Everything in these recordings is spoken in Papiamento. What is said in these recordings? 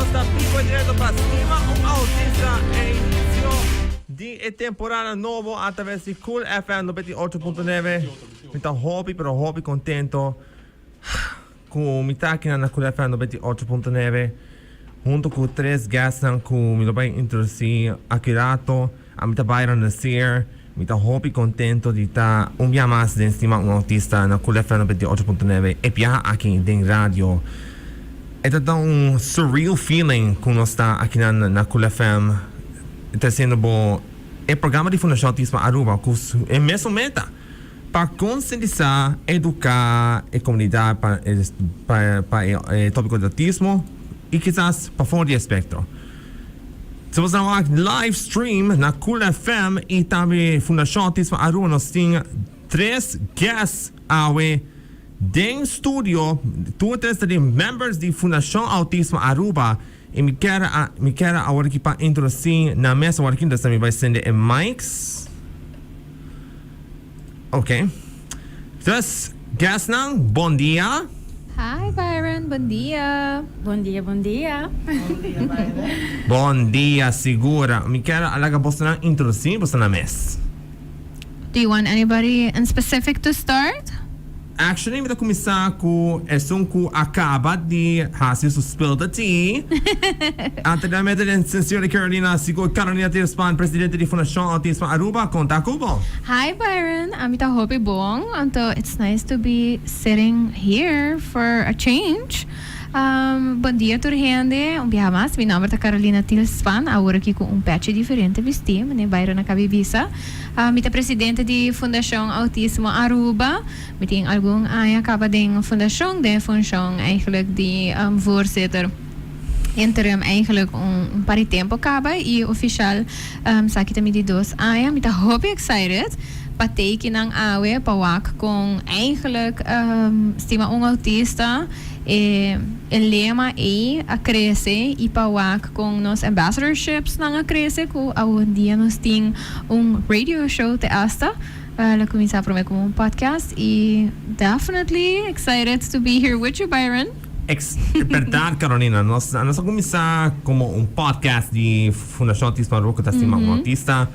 Nos ta bibo en directo pa Stima un Autista e inicio di e temporada nobo a traves di Cool FM 98.9. Mi ta hopi pero hopi contento cu mi ta aki na Cool FM 98.9 hunto cu tres guestnan cu mi lo bay introduci aki rato. Ami ta Byron Nasir. Mi ta hopi contento di ta un bia mas den Stima un Autista na Cool FM 98.9 e biaha aki den radio. E ta ta un surreal feeling cu nos ta akinan na Cool FM treciendo bo e programa di Fundacion Autismo Aruba cu e mesun meta pa concientisa, educa e comunidad pa pa e topico di autismo y kisas pafor di e espectro. Si bo sa wak live stream na Cool FM y tambe Fundacion Autismo Aruba nos tin tres guests awe den studio. Tur tres ta di members di Fundacion Autismo Aruba y mi kier a mi kier awor aki pa introduci nan mes awor aki entonces mi bay sende e mics. Ok. Dus guest nan bon dia. Hi Byron, bon dia. Bon dia, bon dia. Bon dia Byron. Bon dia sigur. Mi kier a laga bosonan introduci bosonan mes. Do you want anybody in specific to start? Actually mi ta cuminsa cu esun cu a caba di haci su spill the tea. Anteriormente den Sincerely Carolina, sigur Carolina Tirspan, presidente di Fundacion Autismo Aruba, conta cu bo. Hi Byron, ami ta hopi bon, anto it's nice to be sitting here for a change. Bon dia tur hende, un biaha mas, mi nomber ta Carolina Tilspan, awor aki cu un pechi diferente bisti, manera Byron a cabi bisa. Mi ta presidente di Fundacion Autismo Aruba. Mi tin algun aña caba den fundacion, den e funcion eigenlijk di voorzitter interim eigenlijk un par di tempo caba y oficial esaki ta mi di dos aña. Mi ta hopi excited pa teki nan awe pa wak con eigenlijk stima un autista e lema ey a crece y pa wak con nos ambassadorships nan a crece cu awendia nos tin un radio show te hasta. Lo cuminsa prome como un podcast y definitely excited to be here with you Byron. Ex, berdad Carolina, nos nos a cuminsa como un podcast di Fundacion Autismo Aruba cu ta stima un autista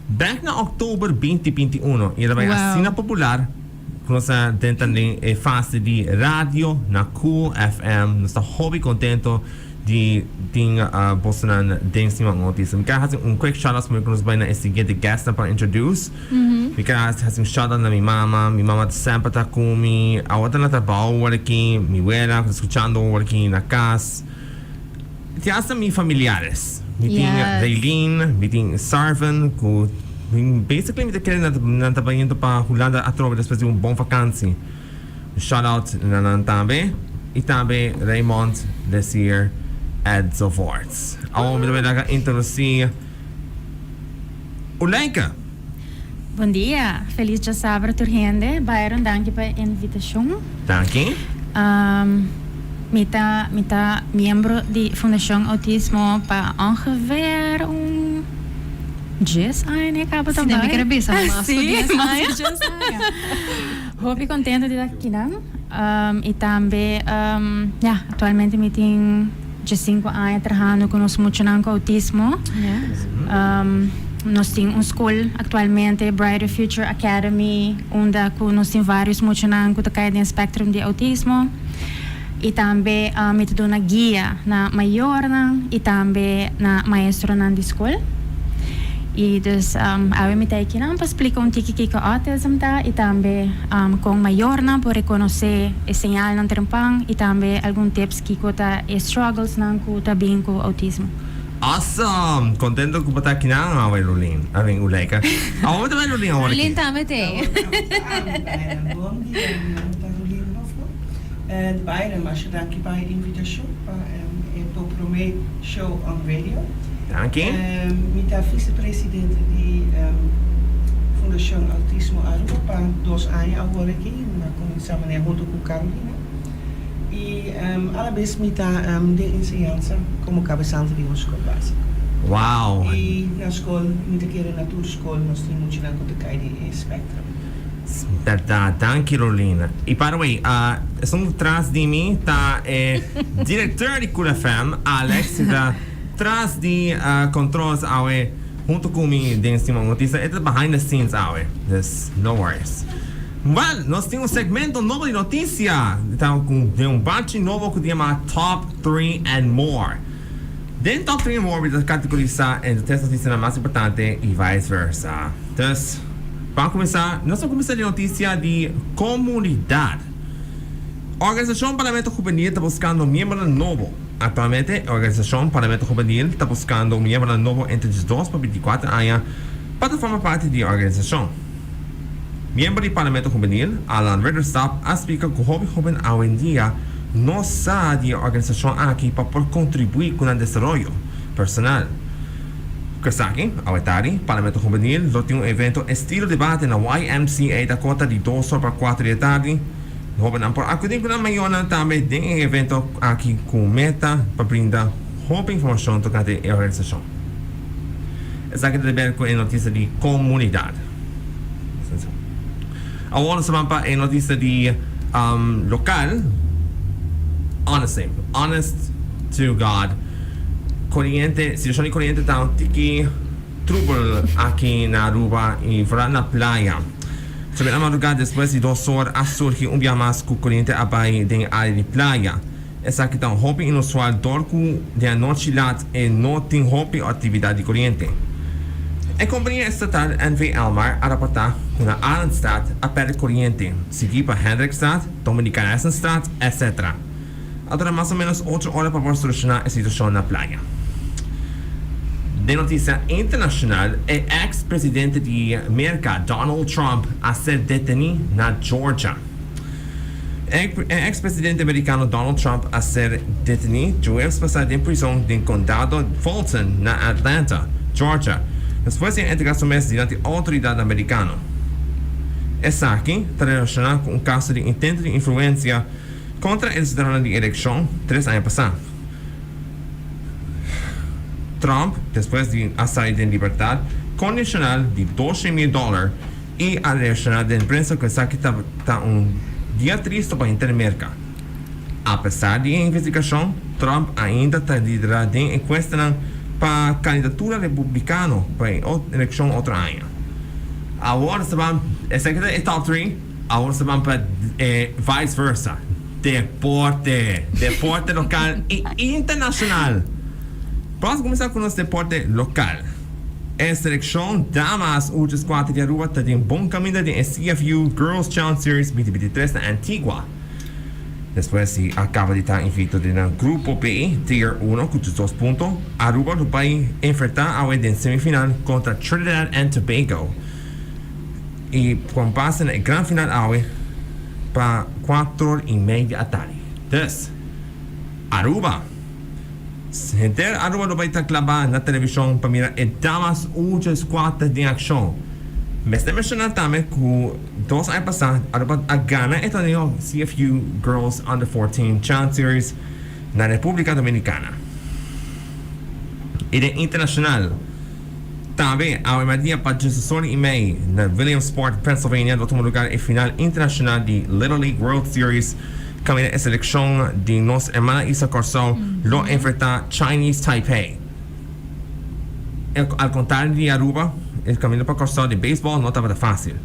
back na october 2021 y el a bay asina popular cu nos a drenta den e fase di radio na Cool FM. Nos ta hopi contento di tin bosonan den Stima un Autista. Mi ker hasi un quick shout out prome ku nos bai na e siguiente guestnan pa introduce. Mi ker hasi un shout out na mi mama. Mi mama semper ta ku mi. Awor ta na trabou awor aki. Mi wela ku ta skuchando awor aki na kas. Tin hasta mi familiares. Mi tin Raylene, mi tin Sarven ku basically mi ta kere nan ta bayendo pa Hulanda atrobe despues di un bon vakantie. Shout out na nan tambe y tambe Raymond Desir enzovoorts. Awor mi ta bay laga introduci Uleika. Bon dia, feliz djasabra tur hende. Byron danki pa e invitacion. Danki. Mi ta mi ta miembro di Fundacion Autismo pa ongeveer un dies aña caba ta Si, mi bay. kier a bisa mas cu dies Si, mas aña. cu dies aña. Hopi contento di ta akinan y tambe ya actualmente mi tin diescinco aña trahando cu nos muchanan cu autismo. Nos tin un school actualmente Brighter Future Academy unda cu nos tin varios muchanan cu ta cay den spectrum di autismo y tambe mi ta duna guia na mayornan y tambe na maestronan di school. Y dus awe mi ta aki nan pa splica un tiki kico autism ta y tambe con mayornan por reconoce e señalnan trempan y tambe algun tips kico ta e strugglesnan cu ta bin cu autismo. Awesome! Contento cu bo ta aki nan awe Rulin. I mean Uleika. Awe bo ta bay Rulin awor aki? Rulin tambe t'ey. Bon dia, mi nomber ta Rulin Hofman. En Byron, masha danki pa e invitacion pa e bo prome show on radio. Danki. Mi ta vicepresidente di Fundacion Autismo Aruba pa dos aña awor aki. Mi a cuminsa manera hunto cu Carolina. Y alabes mi ta den enseñansa como cabesante di un scol basico. Wow! Y na scol, mi ta kere na tur scol nos tin muchanan cu ta cay den e spectrum. Berdad, danki Rolina. Y by the way, esun tras di mi ta e directeur di Cool FM, Alex, y ta tras di controls awe hunto cu mi den Stima un Notisia. E ta behind the scenes awe, dus no worries. Well, nos tin un segmento nobo di noticia, ta cu den un bachi nobo cu ta yama Top Three and More. Den Top Three and More mi ta categorisa e tres noticianan mas importante y vice versa. Dus, ban cuminsa, nos ta cuminsa di noticia di comunidad. Organisacion Parlamento Juvenil ta buscando miembronan nobo. Actualmente e organisacion Parlamento Juvenil ta buscando miembronan nobo entre diesdos pa binticuater aña pa ta forma parti di e organisacion. Miembro di Parlamento Hubenil, Alan Ridderstap, a splika ku hopi hóben awendia no sa di e organisashon aki pa por kontribuí ku nan desaroyo personal. Ku esaki, awe tardi, Parlamento Hubenil lo tin un evento estilo debate na YMCA Dakota di dos or pa kuater di e tardi. Hóbennan por akudí ku nan mayornan tambe den e evento aki ku meta pa brinda hopi informashon tokante e organisashon. Esaki ta deber ku e notisia di komunidat. Awor nos ta ban pa e notisia di lokal. Honestly, honest to God, koriente, situashon di koriente ta un tiki trubel aki na Aruba i foral na playa. Djabe na madrugá despues di dos or a surgi un bia mas ku koriente a bai den e área di playa. Esaki ta un hopi inusual dor ku den anochi lat e no tin hopi aktividat di koriente. E kompania estatal NV Elmar a raportá ku na Arendstad a pèrdè koriente, siguí pa Hendrikstad, Dominicanessenstraat, etc. A dura mas o ménos ocho ora pa por solushoná e situashon na playa. Den notisia internashonal, e eks presidente di Merka, Donald Trump, a ser detení na Georgia. E ex presidente mericano Donald Trump a ser deteni djuebs pasa den prizon den condado Fulton na Atlanta, Georgia, despues di a entrega su mes dilanti autoridadnan mericano. Esaki ta relaciona cu un caso di intento di influencia contra e resultadonan di eleccion tres aña pasa. Trump despues di a sali den libertad condicional di doce mil dollar, I a reakshoná den prensa ku esaki tabata un dia tristu pa henter Merka. Apesar di e investigashon, Trump ainda ta liderá den enkuestanan pa kandidatura republikano pa e elekshon otro aña. Awor nos ta ban, esaki ta e top three, awor nos ta ban pa e vice versa, deporte, deporte lokal i internashonal. Nos kuminsá ku nos deporte lokal. E seleccion damas Uches Cuater di Aruba ta den bon caminda den e CFU Girls Challenge Series 2023 na Antigua. Despues di a caba di ta invicto den nan Grupo B, Tier uno, cu 12 punto, Aruba lo bay enfrenta awe den semifinal contra Trinidad and Tobago. Y con pase na e gran final awe pa cuatro y media atardi. Dus, Aruba! Henter Aruba lo bai ta klabá na televishon pa mira e damas Uches Kuater den akshon. Mester menshoná tambe ku dos aña pasá Aruba a gana e torneo CFU Girls Under 14 Challenge Series na Repúblika Dominikana. I den internashonal tambe awe merdia pa diesdos i mei na Williamsport, Pennsylvania lo tuma lugar e final internashonal di Little League World Series. Kaminda e selekshon di nos hermana isla Kòrsou lo enfrentá Chinese Taipei. Al kontrario di Aruba, e kaminda pa Kòrsou di beisbòl no tabata fásil.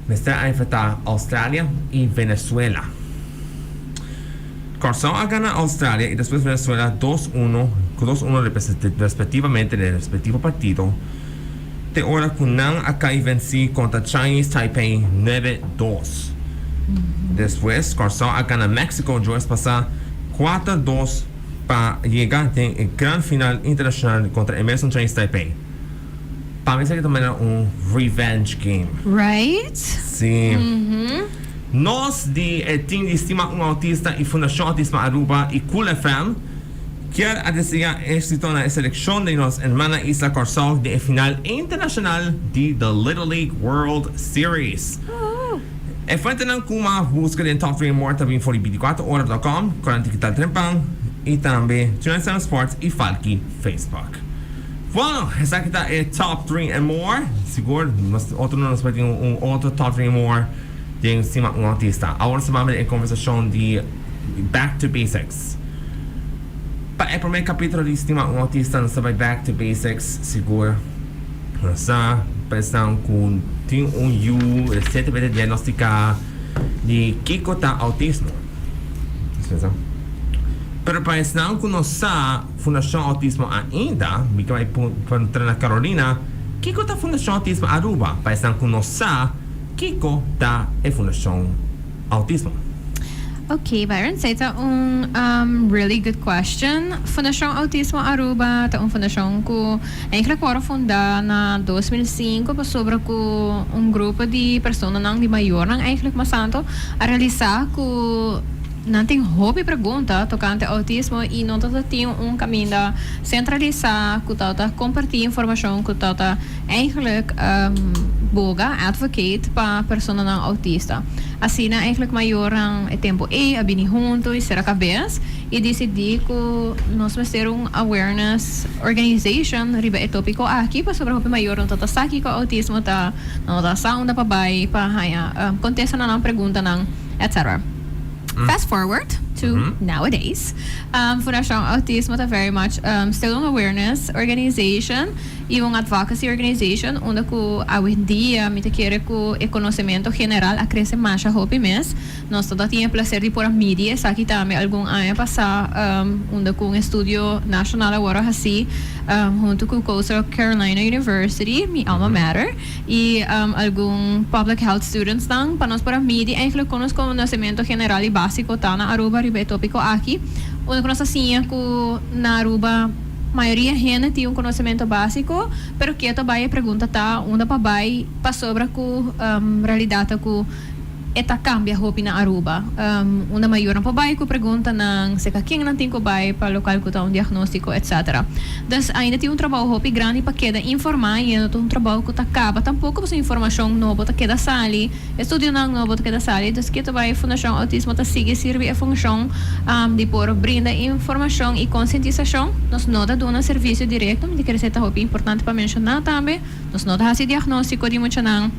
Mester a enfrentá Australia i Venezuela. Kòrsou a gana Australia i despues Venezuela dos uno ku dos uno respektivamente den e respektivo partido te ora ku nan a kai vensí kontra Chinese Taipei nuebe dos. Despues Kòrsou a gana Mexico djoes pasá kuater dos pa yega den e gran final internashonal kontra e mesun Chinese Taipei. Pa mi esaki ta manera un revenge game. Right? Sí. Nos di e team di Stima un Autista i Fundashon Autismo Aruba i Cool FM kier a desea éxito na e selekshon di nos hermana isla Kòrsou den e final internashonal di The Little League World Series. E fuentenan ku m'a buska den Top 3 and More ta bin for di 24ora dot com, Korant Digital Trempan, i tambe 297 Sports i Falki Facebook. Bueno, esaki ta e top 3 and more. Sigur, nos otro nos por tin un otro top 3 and more den Stima un Autista. Awor nos ta manda e conversacion di Back to Basics. Pa e prome capitulo di Stima un Autista nos ta bay Back to Basics, sigur. Nos sa pa esnan cu tin un yu recientemente diagnostica di kico ta autismo. Pero pa esnan cu no sa Fundacion Autismo ainda, mi ta bay puntra na Carolina, kico ta Fundacion Autismo Aruba? Pa esnan cu no sa kico ta e Fundacion Autismo. Ok, Byron, esey ta un really good question. Fundacion Autismo Aruba ta un fundacion cu eigenlijk a worde funda na 2005 pasobra cu un grupo di personanan, di mayornan eigenlijk mas tanto, a realisa cu nan tin hopi pregunta tocante autismo y no ta tin un caminda centralisa cu ta ta comparti informacion cu ta ta eigenlijk boga, advocate, pa personanan autista. Asina eigenlijk mayornan e tempo ey a bini hunto y cera cabes y dicidi cu nos mester un awareness organization riba e topico aki pasobra hopi mayor no ta ta sa kico autismo ta, nan no ta sa unda pa bay pa haya contesta na nan preguntanan, etc. Fast forward to nowadays, Fundacion Autismo ta very much still un awareness organization y un advocacy organization unda cu awendia mi ta kere cu e conocemento general a crece masha hopi mes. Nos ta tin e placer di por a midi esaki tambe algun aña pasa unda cu un estudio nacional a worde haci hunto cu Coastal Carolina University, mi alma mater, y algun public health students nan pa nos por a midi eigenlijk con nos conocemento general y basico ta na Aruba riba e topico aki. Unda cu nos a siña cu na Aruba mayoria hende tin un conocemento basico pero keto bay e pregunta ta unda pa bay pasobra cu realidad ta cu E ta cambia hopi na Aruba. Unda mayornan por bay cu preguntanan, seca ken nan tin cu bay pa local cu ta un diagnostico, etc. Dus ainda tin un trabou hopi grandi pa keda informa y e no ta un trabou cu ta caba tampoco pasobra informacion nobo ta keda sali, estudionan nobo ta keda sali. Dus ke ta bay Fundacion Autismo ta sigui sirbi e funcion di por brinda informacion y concientisacion. Nos no ta duna servicio directo, mi ta kere esey ta hopi importante pa menciona tambe. Nos no ta haci diagnostico di muchanan.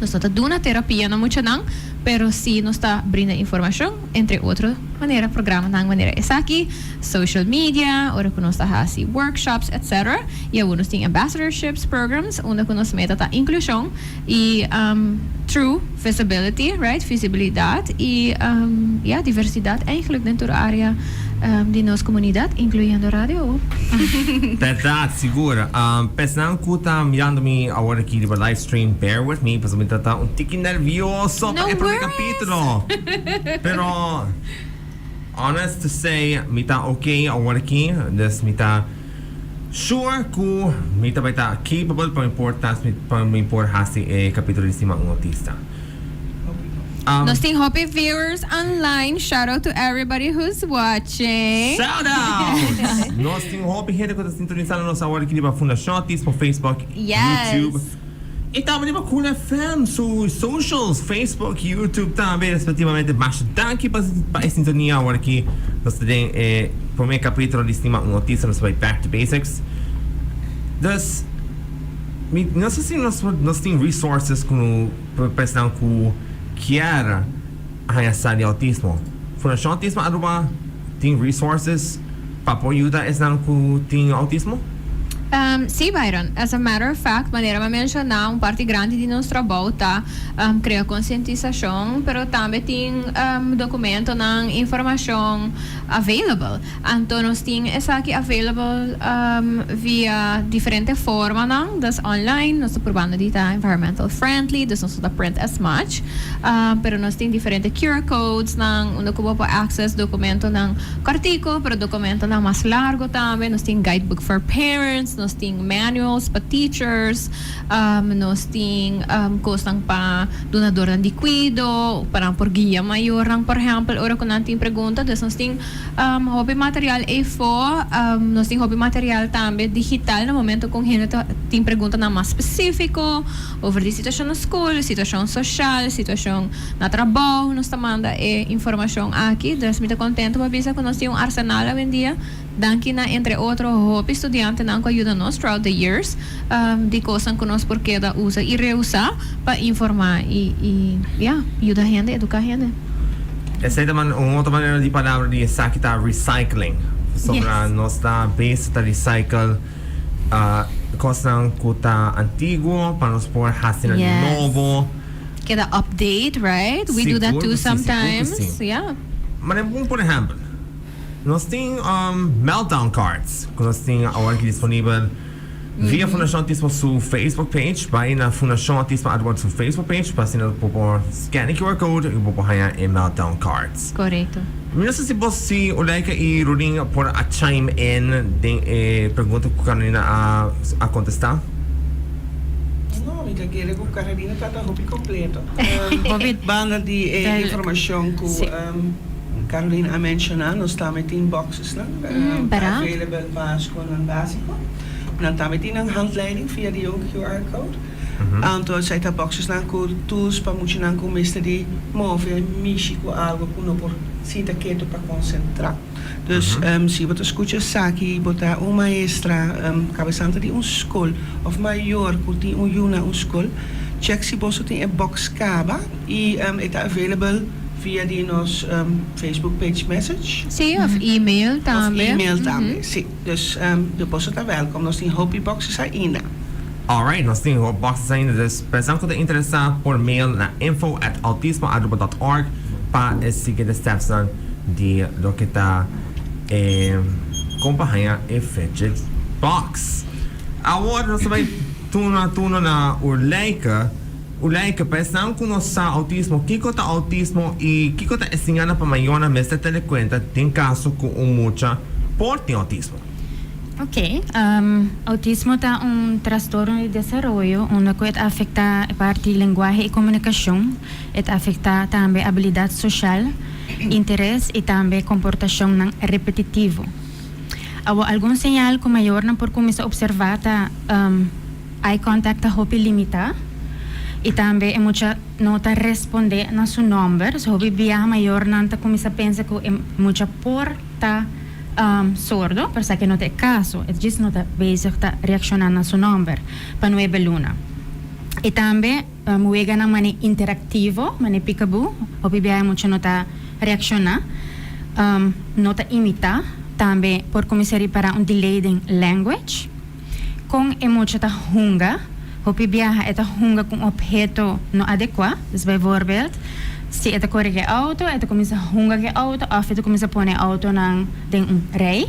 Nos no ta duna terapia na muchanan, pero si nos ta brinda informashon, entre otro manera programanan manera esaki, social media, ora ku nos ta hasi workshops etc. I awor nos tin ambassadorships programs unda ku nos meta ta inklushon i through visibility, right, visibilidat i ya diversidat eigenlijk den tur area di nos komunidat, inkluyendo radio. Bèrdat, sigur. P'esnan ku ta mirando mi awor aki riba live stream, bear with me pasobra mi ta ta un tiki nervioso pa No e prome worries! kapitulo. Pero honest to say mi ta ok awor aki, dus mi ta sure ku mi ta bai ta capable pa mi por transmit pa mi por hasi e kapitulo di Stima un Autista. Nos tin hopi viewers online, shout out to everybody who's watching. Shout out! Nos tin hopi hende ku ta sintonisando nos awor aki riba Fundashon Autismo Facebook, Yes. YouTube i tambe riba Cool FM su socials, Facebook, YouTube tambe respektivamente. Masha danki pa pa e sintonia awor aki. Nos ta den e prome kapitulo di Stima un Autista, nos ta bai back to basics. Dus mi no sa si nos nos tin resources ku Pa esnan ku kier haña sa di outismo, Fundashon Outismo Aruba tin resources pa por yuda esnan ku tin outismo? Sí, Byron. As a matter of fact, manera mi a menshoná, un parti grandi di nos trabou ta krea konsientisashon, pero tambe tin dokumentonan, informashon available. Anto nos tin esaki available via diferente formanan, dus online, nos ta probando di ta environmental friendly, dus nos no ta print as much, pero nos tin diferente QR codesnan unda ku bo por access documentonan kortico, pero documentonan mas largo tambe, nos tin guidebook for parents, nos tin manuals pa teachers, nos tin kosnan pa dunadornan di kuido, pa nan por guia mayornan por ehempel ora ku nan tin pregunta, dus nos tin. Hopi material eyfo. Nos tin hopi material tambe digital na momento cu un hende ta tin preguntanan mas specifico over di situacion na school, situacion social, situacion na trabou. Nos ta manda e informacion aki. Dus mi ta contento pa bisa cu nos tin un arsenal awendia. Danki na entre otro hopi studiantenan cu a yuda. yuda nos throughout the years di kosnan ku nos por keda usa i reusa pa informá i i ya yuda hende, eduká hende. Esei ta un otro manera di palabra di esaki ta recycling. Pasobra nos ta bezig ta recycle kosnan ku ta antiguo pa nos por hasi nan di nobo. Keda update, right? We do that too sometimes. Yeah. Manera un por ehempel, nos tin meltdown cards ku nos tin awor aki disponibel via Fundashon Autismo su Facebook page. Bai na Fundashon Autismo Aruba su Facebook page pa asina bo por scan e QR code i bo por haña e meltdown cards. Korekto. Mi no sa si bo si Uleika i Rudin por a chime in den e pregunta ku Carolina a a kontestá. No, mi ta kere ku Carolina ta ta hopi kompleto. Banda di e informashon ku Carolina a menshoná, nos tambe tin boxesnan ta available pa skolnan básiko. Nan tambe tin nan handleiding via di un QR code. Anto esei ta boxesnan ku tools pa muchanan ku mester di move, mishi ku algo ku no por sinta ketu pa konsentrá. Dus si bo ta skucha esaki, bo ta un maestra, kabesante di un skol òf mayor ku tin un yu na un skol, chèk si boso tin e box kaba i e ta available via di nos Facebook page message. Sí, òf email tambe. Òf email tambe, sí. Dus boso ta wèlkom. Nos tin hopi boxes ainda. Alright, nos tin hopi boxes ainda. Dus personan ku ta interesá por mail na info at autismoaruba dot org pa e siguiente stepsnan di loke ta e kon pa haña e fidget box. Awor nos ta bai tuna turno na Urleike. Urleike, pa esnan ku no sa outismo, kiko ta outismo i kiko ta e siñalnan pa mayornan mester tene kuenta den kaso ku un mucha por tin outismo? Ok, outismo ta un trastorno di desaroyo unda ku e ta afektá e parti lenguahe i komunikashon. E ta afektá tambe abilidat soshal, interes i tambe komportashonnan repetitivo. Awor, algun señal ku mayornan por kuminsá opservá ta, eye contact ta hopi limitá i tambe e mucha no ta respondé na su nòmber. So hopi biaha mayornan ta kuminsá pensa ku e mucha por ta sordo, pero esaki no ta e kaso. E djis no ta bezig ta reakshoná na su nòmber pa nuebe luna. I tambe. Weganan mane interaktivo, mane peekaboo, hopi biaha mucha no ta reakshoná, no ta imitá. Tambe por kuminsá ripará un delay den language. Kon e mucha ta hunga, hopi biaha e ta hunga ku un opheto no adekuá. Dus bijvoorbeeld, si e ta kore ku e outo, e ta kuminsá hunga ku e outo òf e ta kuminsá pone e outonan den un rei.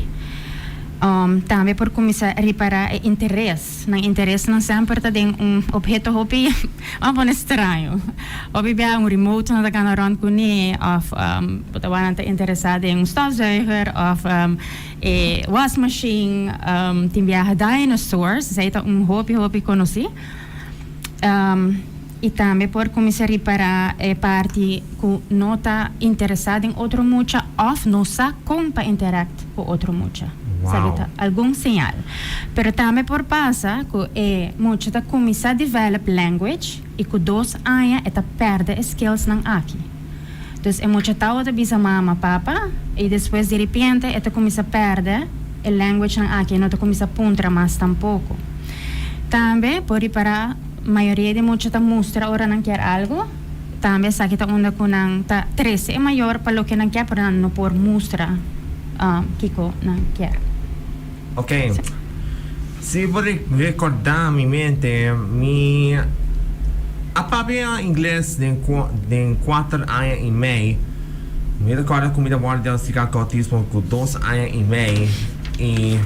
Tambe por kuminsá ripará e interes. Nan interesnan semper ta den un obheto hopi, vamos pone straño. Hopi bia un remote nan ta gana rond kuné of bo ta wak nan ta interesa den un stofzuiger of e wasmachine. Tin biaha dinosaurs, esei ta un hopi hopi konosí. I tambe por kuminsá ripará e parti ku no ta interesá den otro mucha òf no sa kon pa interact ku otro mucha. Esaki ta algun señal. Pero tambe por pasa ku e mucha ta kuminsá develop language i ku dos aña e ta pèrdè e skillsnan aki. Dus e mucha tabata bisa mama, papa i despues diripiente e ta kuminsá pèrdè e languagenan aki, e no ta kuminsá puntra mas tampoko. Tambe por ripará mayoria di mucha ta mustra ora nan kier algu. Tambe esaki ta unda ku nan ta trese e mayor pa loke nan kier, pero nan no por mustra kiko nan kier. Ok. Si bo rekordá mi mente, mi a papia ingles den den kuater aña i mei. Mi rekòrda ku mi ta wòrdu diagnostiká ku outismo ku dos aña i mei i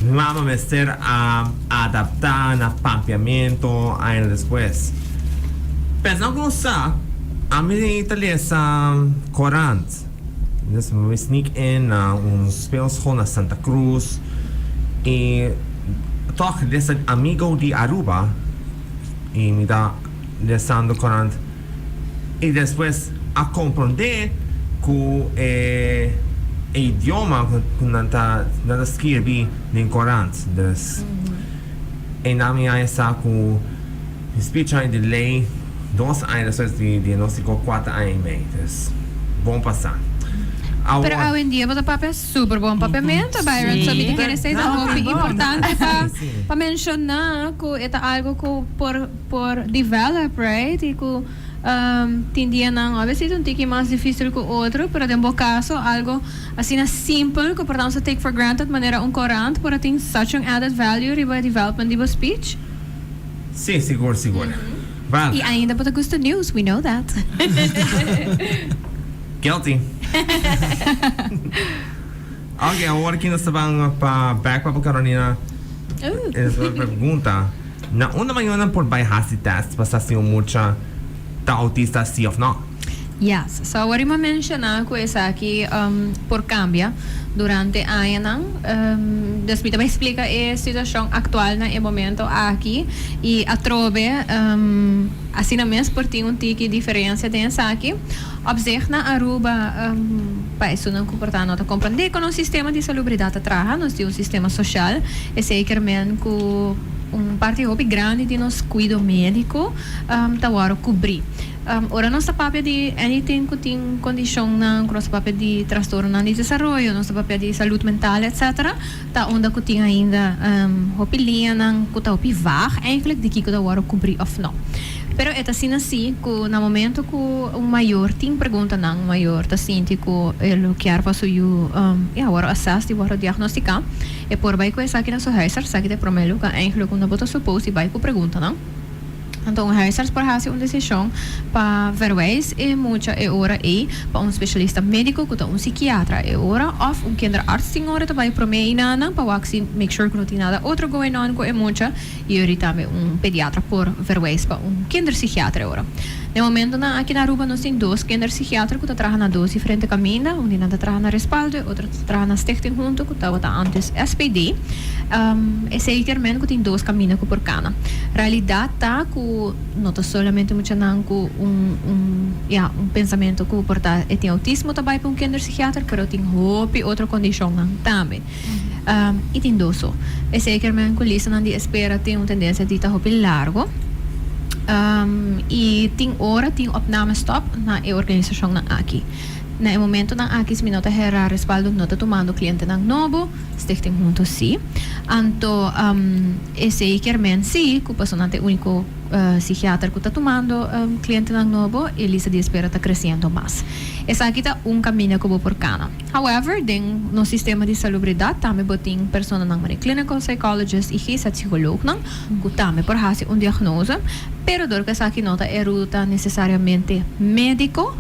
mi mama mester a adaptá na papiamentu añanan despues. Pensa ku no sa, ami ta lesa korant. Dus mi sneak in na un speelschool na Santa Cruz i tòg lesa Amigo di Aruba i mi ta lesando korant i despues a komprondé ku e idioma ku nan ta nan ta skirbi den korant. Dus einan mi a sa ku mi speech a delay dos aña despues di diagnostico kuater aña i mei. Dus bon pasá. Awor. Pero awendia bo ta papia super bon papiamento, Byron. So mi ta kere esei ta hopi importante pa pa menciona cu e ta algo cu por por develop, right? Y cu tin dianan obviously ta un tiki mas dificil cu otro, pero den bo caso algo asina simpel cu por ta nos ta take for granted manera un corant por a tin such un added value riba e development di bo speech. Sí, sigur, sigur. Well. Y ainda bo ta gusta news, we know that. Guilty. Ok, awor ki nos ta ban pa back pa Carolina. E pregunta, na unda mayornan por bai hasi test pa sa si un mucha ta autista si of no? Yes, so awor mi a menciona cu esaki por cambia durante añanan. Dus mi ta bai splica e situacion actual na e momento aki y atrobe asina mes por tin un tiki diferencia den esaki. Op zich na Aruba pa esunnan cu por ta no ta comprende con nos sistema di salubridad ta traha, nos tin un sistema social, esey kier men cu un parti hopi grandi di nos cuido medico ta worde cubri. Ora nos ta papia di anything cu tin condicionnan, cu nos ta papia di trastornonan di desaroyo, nos ta papia di salud mental etc. Ta unda cu tin ainda hopi liñanan cu ta hopi vaag eigenlijk di kico ta worde cubri of no. Pero e ta asina si cu na momento cu un mayor tin preguntanan, un mayor ta sinti cu e lo kier pa su yu ya worde assessed y worde diagnostica, e por bay cu esaki na su huisarts, esaki ta e prome luga eigenlijk unda bo ta suppose di bay cu preguntanan. Anto un huisarts por haci un decision pa verwijs e mucha e ora ey pa un specialista medico cu ta un psikiatra e ora of un kinderarts tin ora ta bay prome eynanan pa wak si make sure cu no tin nada otro going on cu e mucha. Y ori tambe un pediatra por verwijs pa un kinderpsichiater e ora. Na e momentonan aki na Aruba nos tin dos kinderpsichiater cu ta traha na dos diferente caminda. Un di nan ta traha na Respaldo e otro ta traha na Stichting Hunto cu tabata antes SPD. Esey kier men cu tin dos caminda cu por cana. Realidad ta cu no ta solamente muchanan cu un un ya un pensamento cu por ta e tin autismo ta bay pa un kinderpsichiater pero tin hopi otro condicionnan tambe. I tin dos so. Esei kier men ku listanan di espera tin un tendensia di ta hopi largo. I tin ora tin opnamestop na e organisashonnan aki. Na e momentonan aki si mi no ta hera Respaldo no ta tumando klientenan nobo, Stichting Hunto si. Anto esei kier men si ku pasobra nan ta e uniko psikiater ku ta tumando klientenan nobo e lista di espera ta kresiendo mas. Esaki ta un kaminda ku bo por kana. However, den nos sistema di salubridad tambe bo tin personanan manera clinical psychologist y GZ-psycholoognan cu tambe por haci un diagnose, pero dor cu esaki no ta e ruta necesariamente medico,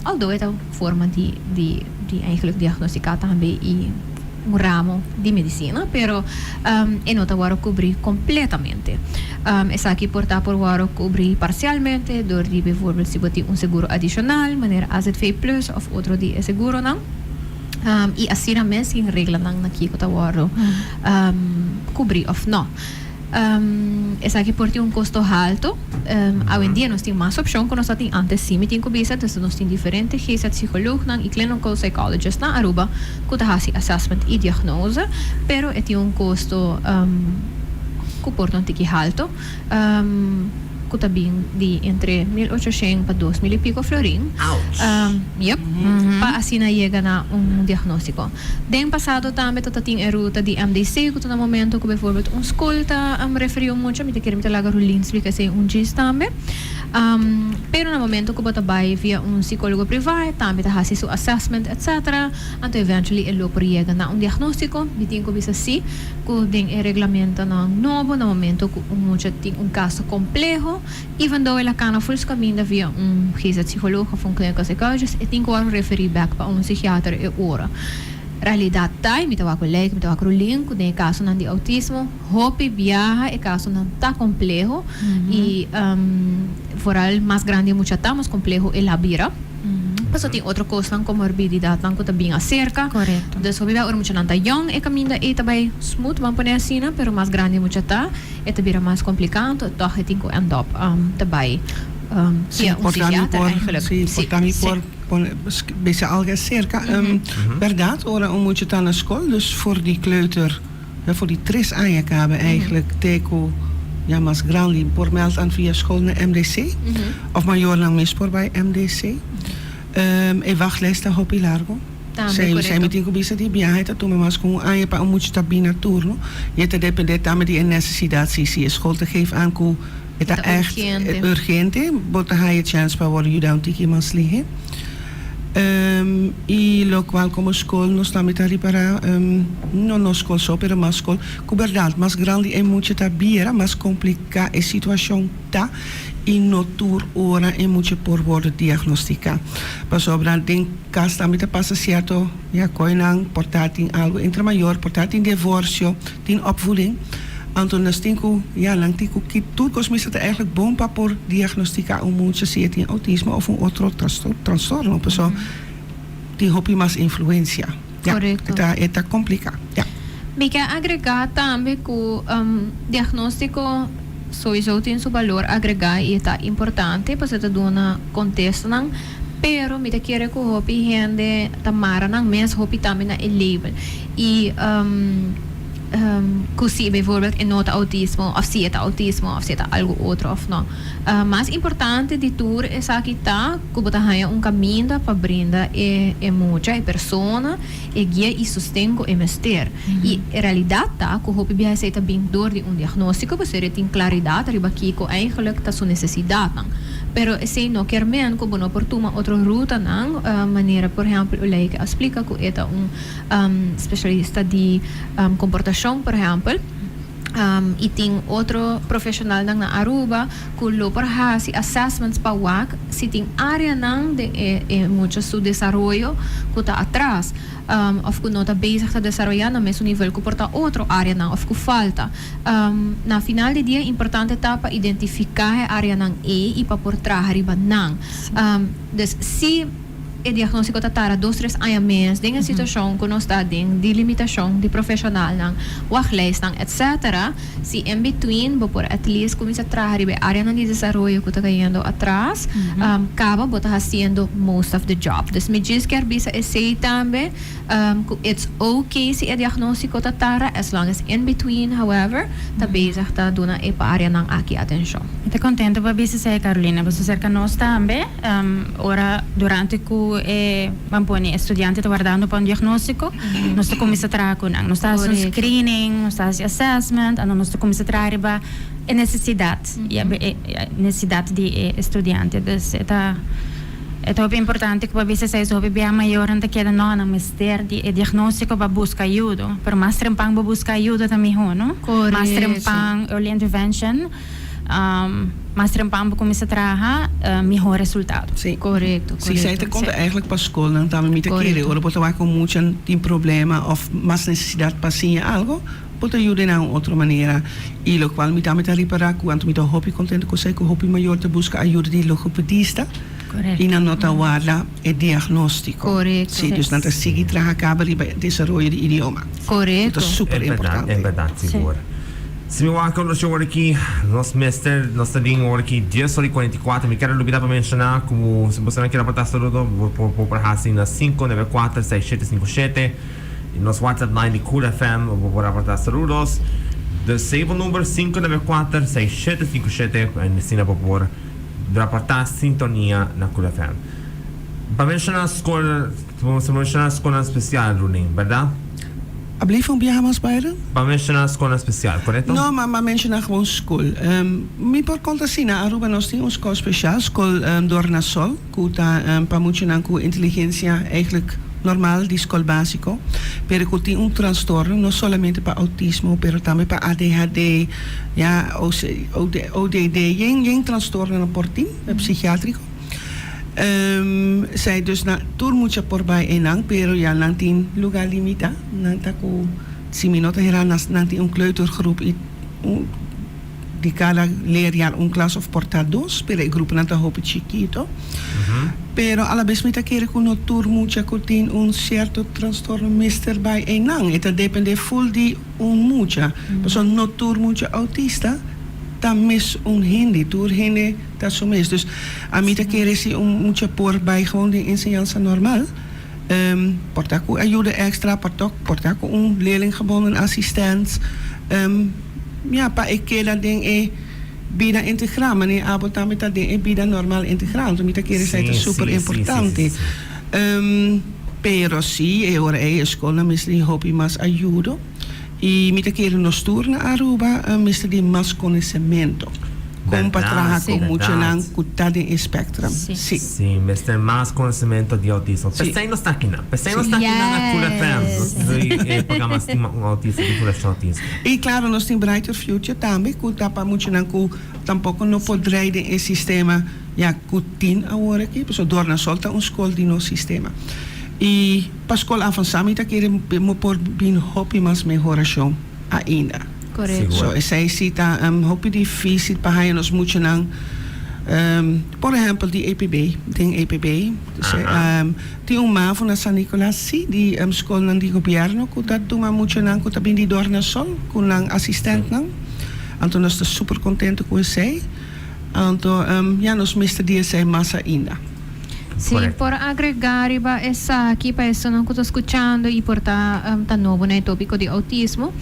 although e ta un forma di di di eigenlijk diagnostica tambe y un ramo di medicina, pero e no ta worde cubri completamente. Esaki por ta por worde cubri parcialmente dor di bijvoorbeeld si bo tin un seguro adicional manera AZV plus of otro di e seguronan y asina mes tin reglanan na kico ta worde cubri of no. Esaki por tin un costo halto. Awendia nos tin mas opcion cu nos a tin antes si mi tin cu bisa, entonces nos tin diferente GZ psycholoognan y clinical psychologists na Aruba cu ta haci assessment y diagnose, pero e tin un costo cu por ta un tiki halto, cu ta bin di entre 1800 pa 2000 y pico florin. Yep, pa asina yega na un diagnostico. Den pasado tambe ta ta tin e ruta di MDC cu ta na momento cu bijvoorbeeld un school ta referi un mucha, mi ta kere mi ta laga Rulin splica esey un djis tambe. Pero na momento cu bo ta bay via un psicologo priva e tambe ta haci su assessment etc. Anto eventually e lo por yega na un diagnostico. Mi tin cu bisa si cu den e reglamentonan nobo na momento cu un mucha tin un caso compleho, even though el a cana full su caminda via un GZ-psycholoog of un clinical psychologist, e tin cu wòrdu referi bek pa un psichiater e ora. Realidad ta, y mi ta wak cu Leyke, mi ta wak cu Rulin, cu den e casonan di autismo, hopi biaha e casonan ta compleho y vooral mas grandi e mucha ta, mas compleho el a bira. Pasobra tin otro cosnan, comorbididadnan cu ta bin acerca. Dus hopi biaha ora muchanan ta yong e caminda ey ta bay smooth, ban pone asina, pero mas grandi e mucha ta, E ta bira mas kompliká, anto tòg e tin ku end up ta bai via un psikiater eigenlijk. Sí, por ta mi por pone bisa algu aserka. Bèrdat, ora un mucha ta na skol, dus for di kleuter, for di tres aña kaba eigenlijk te ku ya mas grandi por mèld an via skol na MDC, òf mayornan mes por bai MDC. E wachtlijst ta hopi largu. Tambe Esei korekto. mi tin ku bisa di biaha e ta tuma mas ku un aña pa un mucha ta bini na turno i e ta depende tambe di e nesesidat si si e skol ta geef aan ku e ta Ta ègt urgente. urgente bo ta haya chèns pa wòrdu yuda un tiki mas lihe. I lokual komo skol nos tambe ta ripará no nos skol so pero mas skol ku bèrdat mas grandi e mucha ta bira mas kompliká e situashon ta i no tur ora e mucha por wòrdu diagnostiká pasobra den kas tambe ta pasa sierto ya koinan por ta tin algu entre mayor por ta tin divorsio tin opvoeding anto nos tin ku ya nan tin ku ki tur kos mester ta eigenlijk bon pa por diagnostiká un mucha si e tin outismo òf un otro trastorno pasobra tin hopi mas influensia ya e ta kompliká ya. Mi ke agregá tambe ku diagnóstiko souiso tin su balor agregá i e ta importante pasobra e ta duna kontestonan, pero mi ta kere ku hopi hende ta mara nan mes hopi tambe na e label i ku si bijvoorbeeld e no ta outismo òf si e ta outismo òf si e ta algu otro òf no. Mas importante di tur esaki ta ku bo ta haña un kaminda pa brinda e mucha, e persona, e guia i sosten ku e mester. I e realidat ta ku hopi biaha esei ta bin dor di un diagnóstiko pasobra e tin klaridat riba kiko eigenlijk ta su nesesidatnan. Pero esei no kier men ku bo no por tuma otro rutanan, manera por ehèmpel Uleike a splika ku e ta un spesialista di komportashon por ehèmpel. I tin otro profeshonalnan na Aruba ku lo por hasi assessments pa wak si tin areanan den e e mucha su desaroyo ku ta atras òf ku no ta bezig ta desaroyá na mesun nivel ku por ta otro areanan òf ku falta. Na final di dia importante ta pa identifiká e areanan ei i pa por traha riba nan. Dus si. E diagnóstiko ta tarda dos tres aña mes den e situashon ku nos ta den di limitashon di profeshonalnan, wachtlijstnan etc. Si in between bo por at least kuminsá traha riba e áreanan di desaroyo ku ta kayendo atras, kaba bo ta hasiendo most of the job. Dus mi djis kier bisa esei tambe ku it's ok si e diagnóstiko ta tarda as long as in between however ta bezig ta duna e áreanan aki atenshon. Mi ta kontento pa bisa esei Carolina, pasobra serka nos tambe. Ora durante ku e ban pone e studiante ta wardando pa un diagnóstiko, nos ta kuminsá traha ku nan. Nos ta hasi un screening, nos ta hasi assessment, anto nos ta kuminsá traha riba e nesesidat, e nesesidat di e studiante. Dus e ta e ta hopi importante ku pa bisa esei hopi bia mayornan ta keda no, nan mester di e diagnóstiko pa buska ayudo. Pero mas trempan bo buska ayudo ta mihó, no? Mas trempan early intervention. Mas trempan bo kuminsá traha, mihó resultado. Sí. Korekto, Sí, esei ta korekto. konta eigenlijk pa skolnan tambe. Mi ta kere Korekto. ora bo ta wak ku mucha tin problema òf mas nesesidat pa siña algo, bo ta yuda nan un otro manera. I lokual mi tambe ta ripará ku anto mi ta hopi kontento ku esei ku hopi mayor ta buska ayuda di logopedista Korekto. i nan no ta warda e diagnóstiko. Korekto. Sí, dus nan ta sigui traha kaba riba e desaroyo di idioma. Korekto. Ta super E bèrdat, importante. e bèrdat Sí. sigur. Si mi wak un ora aki, nos mester, nos ta bin ora aki dies ora i 44. Mi kere lubida pa menshoná ku si boso nan kere aportá saludo, bo por bo por hasi na 594 6757 i nos WhatsApp line di Cool FM bo por aportá saludos. Dus save e number 594 6757 en asina bo por raportá sintonia na Cool FM. Pa menshoná skol, bo menshoná skolnan spesial, Rulin, bèrdat? A blief un biaha mas Byron? Bo a menshoná skolnan spesial, korekto? No, ma m'a menshoná gewoon skol. Mi por konta si, na Aruba nos tin un skol spesial, skol Dornasol, ku ta pa muchanan ku inteligensia eigenlijk normal di skol básiko, pero ku tin un trastorno, no solamente pa outismo, pero tambe pa ADHD, ya, ODD, yen yen trastornonan por tin, psikiátriko. Esei dus na tur mucha por bai einan, pero ya nan tin luga limita. Nan ta ku, si mi no ta hera, nan tin un kleutergroep i un di kada leerjaar un klas of por ta dos, pero e gruponan ta hopi chikito. Pero alabes mi ta kere ku no tur mucha ku tin un sierto trastorno mester bai einan. E ta depende ful di un mucha, pasobra no tur mucha autista ta mes un hende, tur hende. Ta su mes. Dus ami ta kere si un mucha por bai gewoon den enseñansa normal, por ta ku ayuda extra, por ta por ta ku un leerlinggebonden assistent, ya pa e keda den e bida integrá, manera abo tambe ta den e bida normal integrá. Anto mi ta kere esei ta super importante. Pero si e ora ei e skolnan mester di hopi mas ayudo i mi ta kere nos tur na Aruba mester di mas konosementu kon pa traha ku muchanan ku ta den e spectrum. Si. Si, mester mas konosementu di outismo. P'esei nos ta akinan. P'esei nos ta akinan na Cool FM. Nos tin e programa Stima un Autista di Fundashon Autismo. I klaro nos tin Brighter Future tambe ku ta pa muchanan ku tampoko no por drei den e sistema. Ya cu tin awor aki, pasobra Dornasol ta un scol di nos sistema. Y pa scol avansa mi ta kere mo por bin hopi mas mehoracion ainda. Correcto. So esey si ta hopi dificil pa haya nos muchanan, por ehempel di EPB, den EPB. Tin un mavo na San Nicolas si di scolnan di gobierno cu ta tuma muchanan cu ta bin di Dornasol cu nan asistentnan. Anto nos ta super contento cu esey. Anto, ya nos mester di esei mas ainda. Si por agrega riba esaki pa esunnan ku ta skuchando i por ta ta nobo na e topiko di outismo,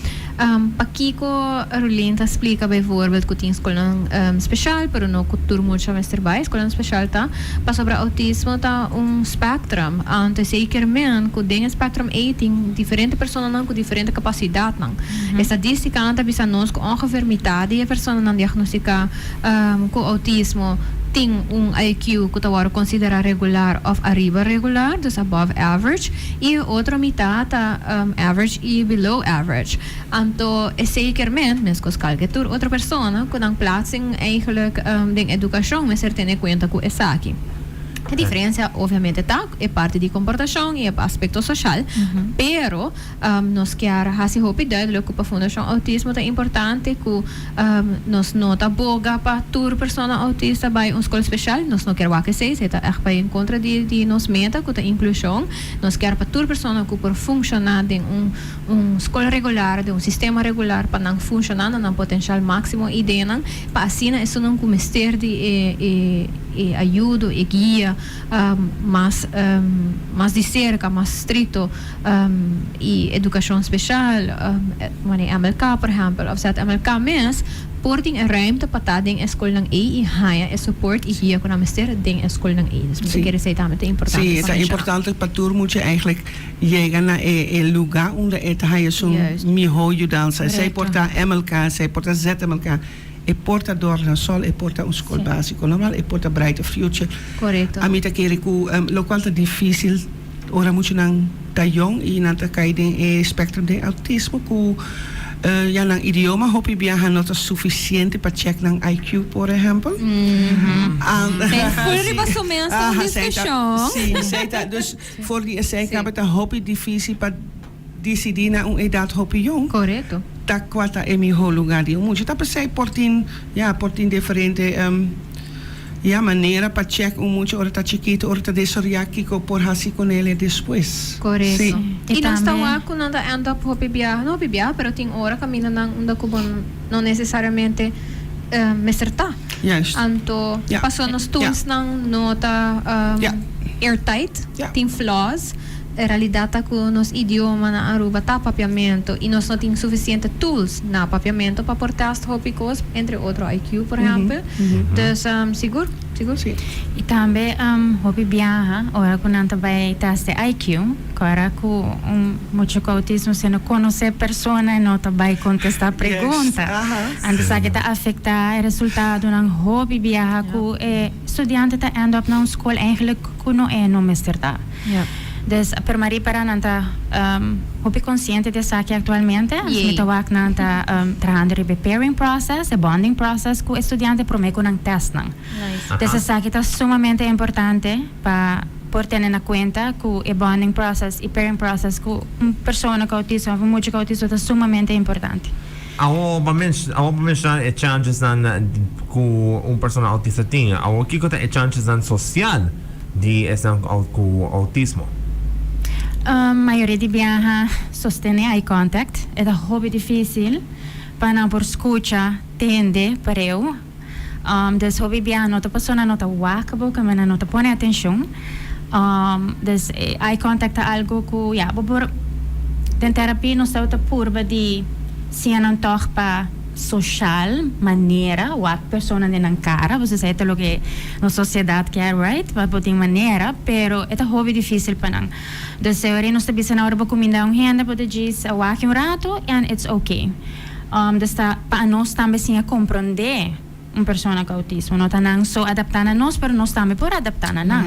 pakiko Rulin ta splika bijvoorbeeld ku tin skolnan speshal pero no ku tur mucha mester bai skolnan speshal ta pasobra outismo ta un spectrum anto esei kier men ku den e spectrum ei tin diferente personanan ku diferente kapasidatnan. Estadístikanan ta bisa nos ku ongeveer mitad di e personanan diagnostiká ku outismo tin un IQ ku ta wòrdu konsiderá regular òf ariba regular, dus above average, i e otro mitad ta average i below average. Anto esei kier men, meskos kalke tur otro persona, ku nan plaatsing eigenlijk den edukashon mester tene kuenta ku esaki. E diferensia obviamente ta e parti di komportashon i e aspekto soshal, pero Nos kier hasi hopi duidelijk ku pa Fundashon Outismo ta importante ku nos no ta boga pa tur persona outista bai un skol speshal. Nos no kier wak esei, esei ta ègt bai en kontra di di nos meta ku ta inklushon. Nos kier pa tur persona ku por funshoná den un un skol regular, den un sistema regular pa nan funshoná na nan potenshal máksimo i ideanan pa asina esunnan ku mester di e e e ayudo, e guia mas mas di serka, mas strikto. Y educacion special, manera MLK por ehempel, of ZMLK mes, por tin e ruimte pa ta den e scolnan ey y haya e support y guia cu nan mester den e scolnan ey. Dus mi ta kere esey tambe ta importante Sí, pa ta menciona. importante pa tur mucha eigenlijk yega na e e luga unda e ta haya su miho yudansa. Esey por ta MLK, esey por ta ZMLK, e por ta Dornasol, e por ta un scol basico normal, e por ta Brighter Future. Ami ta kere cu locual ta dificil. Ora muchanan ta yong i nan ta kai den e spectrum den autismo ku ya nan idioma hopi biaha no ta sufisiente pa check nan IQ por ehempel. Esei full riba su mes ta un diskushon. Si, esei ta dus for di esei kaba ta hopi difisil pa disidí na un edat hopi yong ta kua ta e mihó lugá di un mucha. Ta p'esei por tin ya por tin diferente ya manera pa chèk un mucha ora ta chikitu, ora ta desaroyá kiko por hasi kuné e despues. Korekto. I nos ta wak ku nan ta end up hopi biaha, no hopi biaha pero tin ora kaminda nan unda ku bo no nesesariamente mester ta. Anto pasobra nos toolsnan no ta airtight, tin flaws. E realidad ta cu nos idioma na Aruba ta Papiamento y nos no tin suficiente tools na Papiamento pa por test hopi cos, entre otro IQ por ehempel. Dus sigur, sigur. Y tambe hopi biaha ora cu nan ta bay test e IQ, ora cu un mucha cu autismo si no conoce persona e no ta bay contesta pregunta. Anto esaki ta afecta e resultadonan hopi biaha cu e studiante ta end up na un school eigenlijk cu no e no mester ta. Dus per Marie para nan ta hopi consciente di esaki actualmente. Dus mi ta wak nan ta trahando riba e pairing process, e bonding process cu e studiante prome cu nan testnan. Dus esaki ta sumamente importante pa por tene na cuenta cu e bonding process y pairing process cu un persona cu autismo of un mucha cu autismo ta sumamente importante. Awor bo menciona e chanchesnan cu un persona autista tin. Awor kico ta e chanchesnan social di esnan cu autismo? Mayoria di biaha sostene eye contact. E ta hopi dificil pa nan por scucha, tende pareu. Dus hopi biaha no ta pasobra nan no ta wak bo, kamba nan no ta pone atencion. Dus eye contact ta algo cu ya bo por den terapia nos tabata purba di siña nan tog pa. social, manera, wak persona den nan cara, bo sa ta loke nos sociedad kier, right? Pa bo tin manera, pero e ta hopi dificil pa nan. Dus e ora nos ta bisa nan ora bo cuminda un hende, bo ta djis wak un rato and it's okay. Dus ta pa nos tambe siña comprende un persona cu autismo. No ta nan so adapta na nos, pero nos tambe por adapta na nan.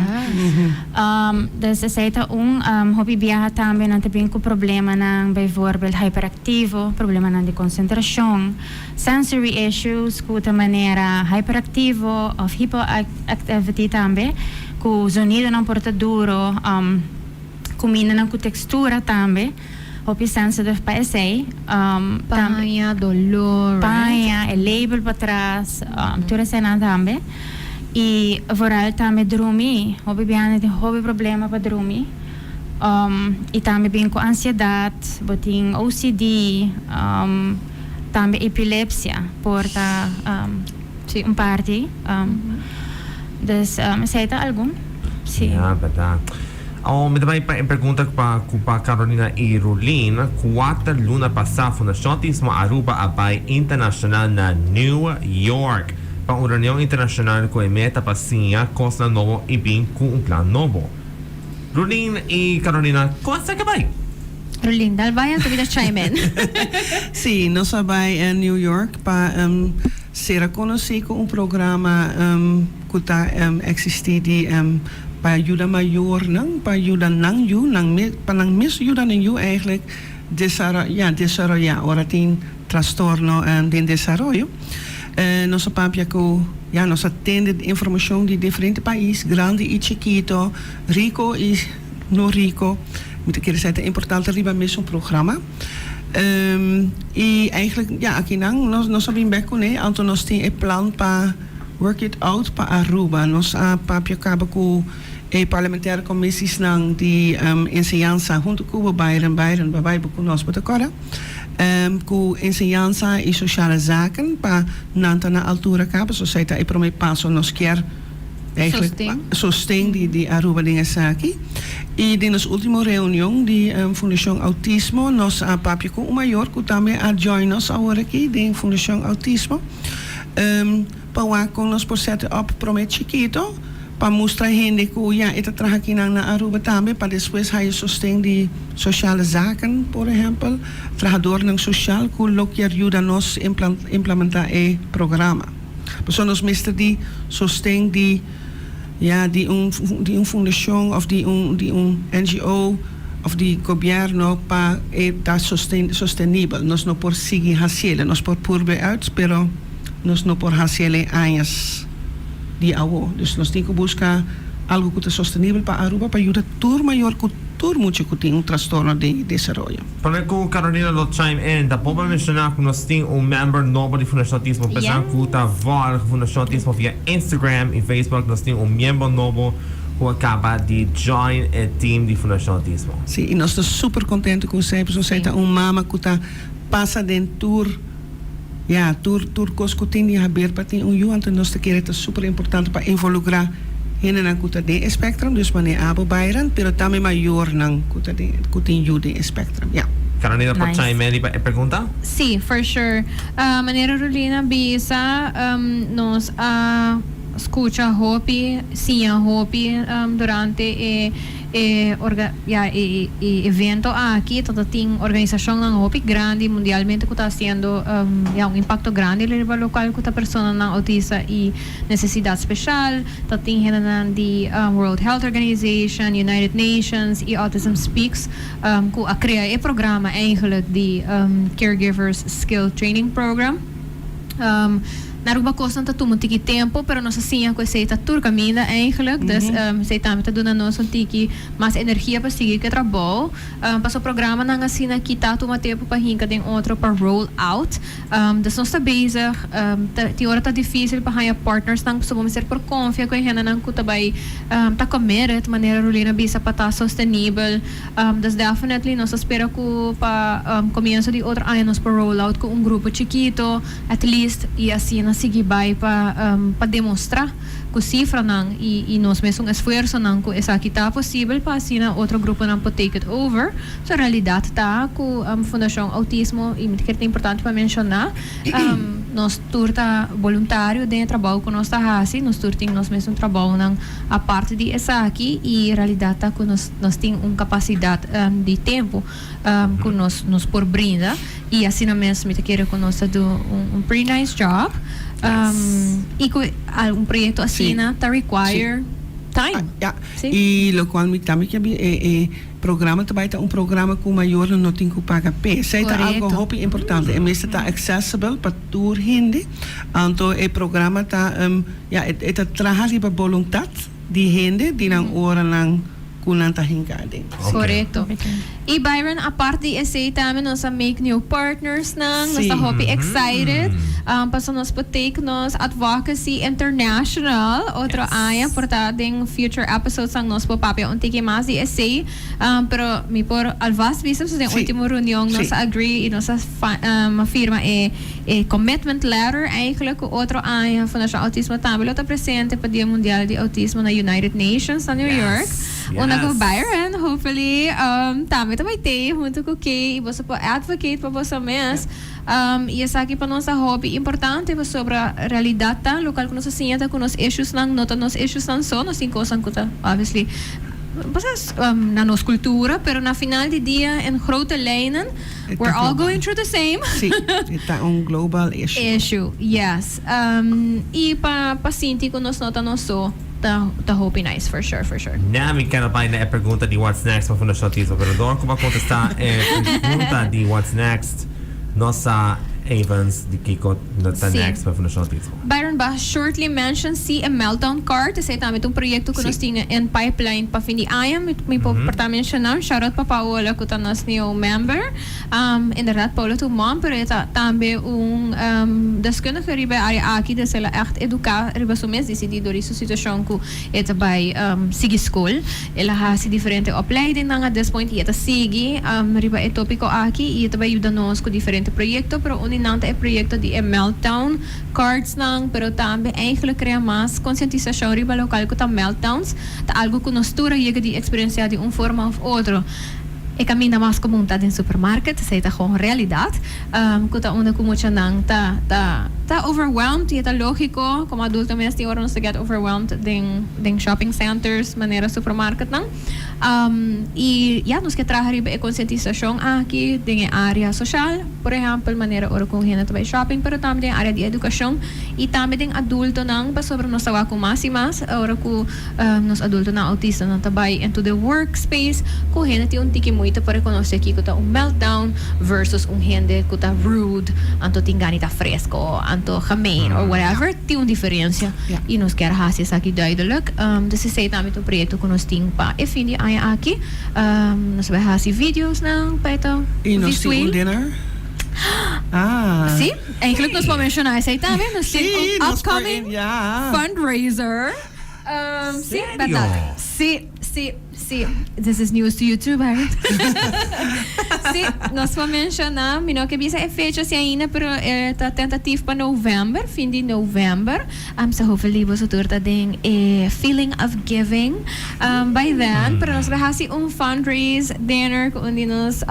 Dus esey ta un. Hopi biaha tambe nan ta bin cu problemanan, bijvoorbeeld hyperactivo, problemanan di concentracion, sensory issues cu ta manera hyperactivo of hypoactivity tambe, cu zonidonan por ta duro, cumindanan cu textura tambe. Hopi sensitive pa esey. Paña, dolor, right? Paña, e label patras, tur eseynan tambe. Y vooral tambe drumi. Hopi biaha tin hopi problema pa drumi. Y tambe bin cu ansiedad, bo tin OCD, tambe epilepsia por ta un parti. Dus esey ta algun. Si. Ja, berdad. Oh, mi ta bai pa e pregunta pa ku pa Carolina i Rulin. 4 luna pasá Fundashon Autismo Aruba a bai internashonal na New York pa un reunion internashonal ku e meta pa siña kosnan nobo i bin ku un plan nobo. Rulin i Carolina, kon esaki a bai? Rulin, dal bai anto mi ta chime in. Sí, nos a bai New York pa sera konosí ku un programa ku ta eksistí di pa yuda mayornan pa yuda nan yu, nan mes, pa nan mes yuda nan yu eigenlijk desaro, ya, desaroyá ora tin trastorno den desaroyo. Nos a papia ku, ya, nos a tende informashon di diferente pais, grandi i chikito, riko i no riko. Mi ta kere sa ta importante riba mesun programa. I eigenlijk, ya, akinan nos nos a bin bek kuné, anto nos tin e plan pa work it out pa Aruba. Nos a papia kaba ku e parlementaire commissiesnan di enseñansa hunto ku bo Byron, Byron bo a bai bo ku nos, bo ta kòrda? Ku enseñansa i sociale zaken pa nan ta na altura kaba, so esei ta e prome paso nos kier eigenlijk Sosten. sosten di Aruba den esaki. I den nos ultimo reunion di Fundacion Autismo nos a papia ku un mayor ku tambe a join nos awor aki den Fundacion Autismo. Pa wak kon nos por sete op prome chikito pa mustra hende ku ya e ta traha kinan na Aruba tambe pa despues haya sosten di sociale zaken por ehempel, trahadornan social ku lo kier yuda nos implementa e programa. Pasobra nos mester di sosten di ya di un di un fundashon of di un di un NGO of di gobierno pa e ta sostenibel. Nos no por sigui hasiele. Nos por purbe uit pero nos no por hasiele añas di awo. Dus nos tin ku buska algu ku ta sostenibel pa Aruba pa yuda tur mayor ku tur mucha ku tin un trastorno di desaroyo. Prome ku Carolina lo chime in, ta bon pa menshoná ku nos tin un member nobo di Fundashon Autismo. Personan ku ta vòlg Fundashon Autismo via Instagram i Facebook, nos tin un miembro nobo ku a kaba di join e team di Fundashon Autismo. Sí, i nos ta super kontentu ku esei, pasobra esei ta un mama ku ta pasa den tur, ya, tur, tur kos ku tin di haber pa tin un yu, anto nos ta kere ta super importante pa involukrá hendenan ku ta den e spectrum, dus manera abo Byron, pero tambe mayornan ku ta den, ku tin yu den e spectrum, ya. Carolina por Nice. chime in riba e pregunta? Sí, for sure. Manera Rulina bisa, nos a scucha hopi, siña hopi durante e e orga ya e e evento aki. Ta ta tin organisacionnan hopi grandi mundialmente cu ta haciendo ya un impacto grandi riba locual cu ta personanan autista y necesidad special. Ta tin hendenan di World Health Organization, United Nations y Autism Speaks cu a crea e programa eigenlijk di Caregivers Skill Training Program. Na Aruba cosnan ta tuma un tiki tempo, pero nos a siña cu esey ta tur caminda eigenlijk. Dus esey tambe ta duna nos un tiki mas energia pa sigui cu e trabou. Paso programanan asina aki ta tuma tempo pa hinca den otro pa roll out. Dus nos ta bezig, tin ora ta dificil pa haña partnersnan pasobra bo mester por confia cu e hendenan cu ta bay ta committed, manera Rulina bisa, pa ta sostenibel. Dus definitely nos ta spera cu pa comienso di otro aña nos por roll out cu un grupo chikito at least y asina sigui bay pa pa demostra. ku sifranan i i nos mesun esfuersonan ku esaki ta posibel pa asina otro gruponan por take it over. So realidat ta ku Fundashon Outismo i mi ta kere ta importante pa menshoná nos tur ta boluntario den e trabou ku nos ta hasi, nos tur tin nos mesun trabounan aparte di esaki i realidat ta ku nos nos tin un kapasidat di tempu ku nos nos por brinda i asina mes mi ta kere ku nos ta do un pretty nice job i ku un proyekto asina ta require time. Ya, i lokual mi tambe ke bin e e programa ta bai ta un programa ku mayornan no tin ku paga p'e. Esei ta algo hopi importante. E mester ta accessible pa tur hende. Anto e programa ta ya e ta traha riba boluntat di hende di nan oranan ku nan ta hinka aden. Korekto. I Byron, apart di esei tambe nos a make new partners nan, nos ta hopi excited pasobra nos por take nos advocacy international otro aña, por ta den future episodes nan nos por papia un tiki mas di esei, pero mi por alvast bisa pasobra den ultimo reunion nos a agree i nos a firma e E commitment letter eigenlijk ku otro aña Fundashon Autismo tambe lo ta presente pa Dia Mundial di Autismo na United Nations na New York. Unda ku Byron hopefully tambe ta bai tei huntu ku Kay i boso por advocate pa boso mes. I esaki pa nos ta hopi importante pasobra realidad ta lokual ku nos a siña ta ku nos issuesnan no ta nos issuesnan so, nos tin kosnan ku ta obviously na nos kultura pero na final di dia en grote lijnen We're all going through the same. Sí, e ta un global issue. Issue, yes. I pa pa sinti ku nos no ta nos so ta ta hopi nice, for sure, for sure. Na mi keda bai na e pregunta di what's next pa Fundashon Autismo, pero dor ku bo a kontestá e pregunta di what's next, nos sa Evans di kiko ta next pa Fundashon Autismo. Byron ba shortly mention si e meltdown card, esei tambe ta un proyecto cu nos tin in pipeline pa fin di aña, mi mi por por ta menciona, shout out pa Paola cu ta nos new member, inderdaad Paola ta un mom pero e ta tambe un deskundige riba e area aki, dus el a echt educa riba su mes, dicidi dor di su situacion cu e ta bay sigui school, el a haci diferente opleidingnan at this point y e ta sigui riba e topico aki y e ta bay yuda nos cu diferente proyecto, pero un di nan ta e proyecto di e meltdown cardsnan, pero tambe eigenlijk crea mas concientisacion riba local cu ta meltdowns, ta algo cu nos tur a yega di experiencia di un forma of otro. E caminda mas comun ta den supermarket, esey ta gewoon realidad, cu ta unda cu muchanan ta ta ta overwhelmed y e ta logico, como adulto mes tin ora nos ta get overwhelmed den den shopping centers manera supermarketnan. Y ya nos ke traha riba e concientisacion aki den e area social, por ehempel manera ora cu un hende ta bay shopping, pero tambe den e area di educacion y tambe den adultonan pasobra nos ta wak cu mas y mas ora cu nos adultonan autistanan ta bay into the work space cu hende tin un tiki moeite pa reconoce kico ta un meltdown versus un hende cu ta rude anto tin gana di ta fresco anto gemeen or whatever tin un diferencia y nos kier haci esaki duidelijk. Dus esey tambe ta un proyecto cu nos tin pa e fin di aña aki. Nos ta bay haci videosnan pa e ta Y nos tin un visueel. dinner. Ah. Sí, eigenlijk nos por menciona esey tambe. Nos tin Sí, un nos por upcoming in, ja. fundraiser. Sí, Serio? berdad. Sí, sí, sí. This is news to you too, Byron. Sí, nos por menciona, mi no ke bisa e fecha si ainda, pero e ta tentatief pa november, fin di november. So hopefully boso tur ta den e feeling of giving by then. Pero nos lo haci un fundraise dinner cu un di nos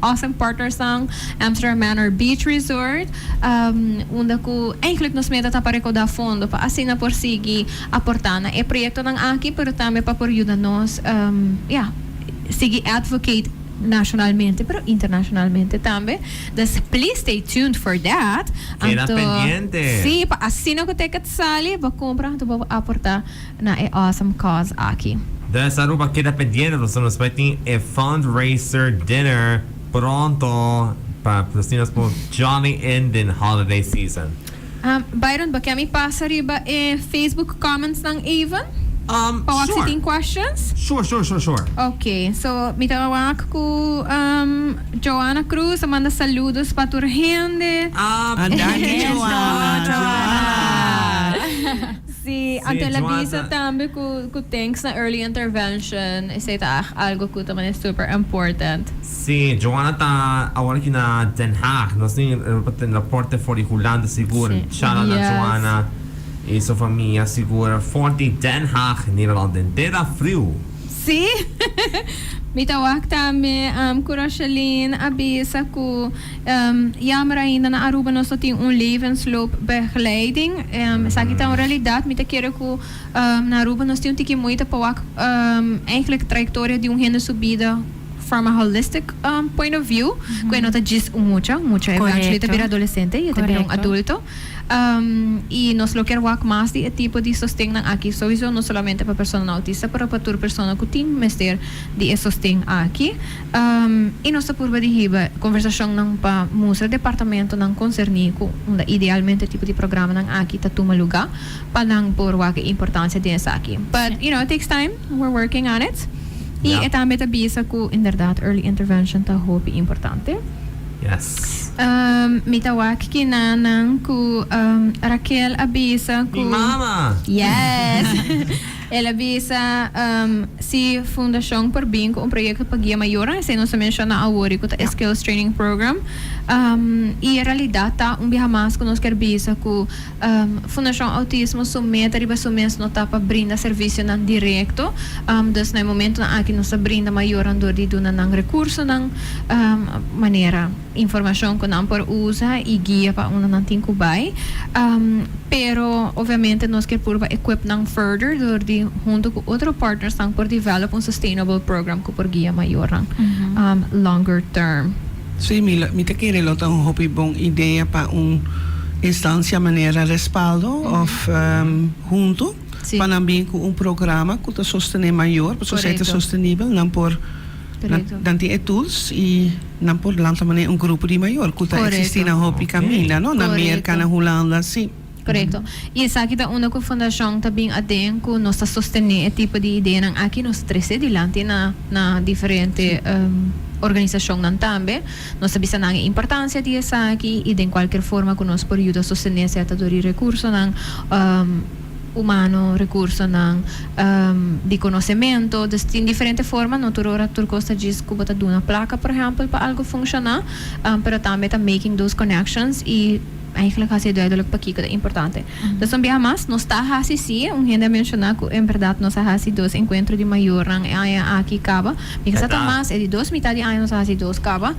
awesome partnersnan, Amsterdam Manor Beach Resort, unda cu eigenlijk nos meta ta pa recauda fondo pa asina por sigui aporta na e proyectonan aki, pero tambe pa por yuda nos, ya, sigui advocate nacionalmente pero internacionalmente tambe. Dus please stay tuned for that. Keda Anto, pendiente. sí, pa asina cu ticket sali, bo cumpra anto bo aporta na e awesome cause aki. Dus Aruba keda pendiente pasobra nos bai tin e fundraiser dinner pronto pa asina nos por jolly in den holiday season. Byron, bo ke mi pasa riba e Facebook comments nan even? Pa wak si Sure. tin questions? Sure, sure, sure, sure. Ok, so mi ta wak ku Joanna Cruz a manda saludos pa tur hende. Ah, Ah, danki Joanna. Joanna. Sí, Sí, anto el a Joanna. bisa tambe ku ku thanks na early intervention, esei ta algo ku ta manera super important. Sí, Joanna ta awor aki na Den Haag. Nos tin reporte for di Hulanda sigur. Sí. Shout out na Yes. Joanna. Y su famia sigur for di Den Haag, Nederland den tera friu. Sí. Mi ta wak tambe cu Rocheline a bisa cu jammer ainda na Aruba nos no tin un levensloopbegeleiding. Esaki ta un realidad. Mi ta kere cu na Aruba nos tin un tiki moeite pa wak eigenlijk trayectoria di un hende su bida from a holistic point of view. Cu e no ta djis un mucha. Un mucha eventually ta bira adolescente y e ta bira un adulto. Y nos lo kier wak mas di e tipo di sostennan aki, souiso no solamente pa personanan autista, pero pa tur persona cu tin mester di e sosten aki. Y nos ta purba di hiba conversacionnan pa mustra departamentonan concerni cu unda idealmente e tipo di programanan aki ta tuma luga, pa nan por wak e importancia den esaki. But, you know, it takes time, we're working on it. Y e tambe ta bisa cu inderdaad early intervention ta hopi importante. Yes. Mi ta wak kinanan ku Raquel a bisa ku. Mi mama! Yes! El a bisa si fundashon por bin ku un proyekto pa guia mayornan, esei nos a menshoná awor ku ta e Skills Training Program. I e realidat ta un biaha mas ku nos kier bisa ku Fundashon Outismo su meta riba su mes no ta pa brinda servisionan direkto. Dus na e momentonan aki nos ta brinda mayornan dor di duna nan rekursonan, manera informashon ku nan por usa i guia pa unda nan tin ku bai. Pero obviamente nos kier purba equip nan further dor di hunto ku otro partnersnan por develop un sustainable program ku por guia mayornan longer term. Sí, mi mi ta kere lo ta un hopi bon idea pa un instancia manera Respaldo of Hunto pa nan bin cu un programa cu ta sostene mayor, pasobra esey ta sostenibel, nan por nan tin e tools y nan por lanta manera un grupo di mayor cu ta existi na hopi caminda, no? Na Merca, na Hulanda, sí. Korekto. I esaki ta unda ku fundashon ta bin aden ku nos ta sostené e tipo di ideanan aki, nos ta trese dilanti na na diferente organisashonnan tambe. Nos ta bisa nan e importansia di esaki i den kualker forma ku nos por yuda sostené sea ta dor di rekursonan humano, rekursonan di konosementu. Dus tin diferente forma, no tur ora tur kos ta djis ku bo ta duna plaka por ehèmpel pa algu funshoná, pero tambe ta making those connections i. Eigenlijk hasi e duidelijk pakiko ta importante. Dus un biaha mas, nos ta hasi si, un hende a menshoná ku en bèrdat nos a hasi dos enkuentro di mayornan e aña aki kaba. Mi ke sa ta mas, e di dos mitad di aña nos a hasi dos kaba.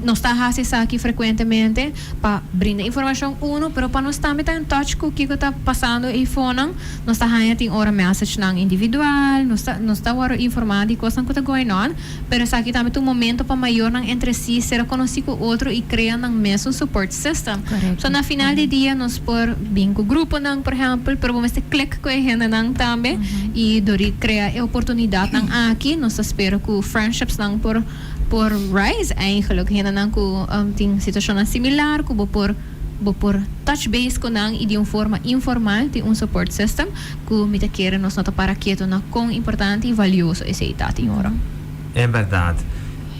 Nos ta hasi esaki frekuentemente pa brinda informashon, uno, pero pa nos tambe ta in touch ku kiko ta pasando eifonan. Nos ta haña tin ora messagenan individual, nos ta nos ta wòrdu informá di kosnan ku ta going on. Pero esaki tambe ta un momento pa mayornan entre si ser conoci cu otro y crea nan mesun support system. So na final di dia nos por bin cu gruponan por ehempel, pero bo mester click cu e hendenan tambe y dor di crea e oportunidadnan aki nos ta spera cu friendshipsnan por por rise eigenlijk. Hendenan cu tin situacionnan similar cu bo por bo por touch base cu nan y di un forma informal tin un support system. Ku mi ta kere nos no ta para ketu na kon importante i valioso esei ta tin ora. En bèrdat.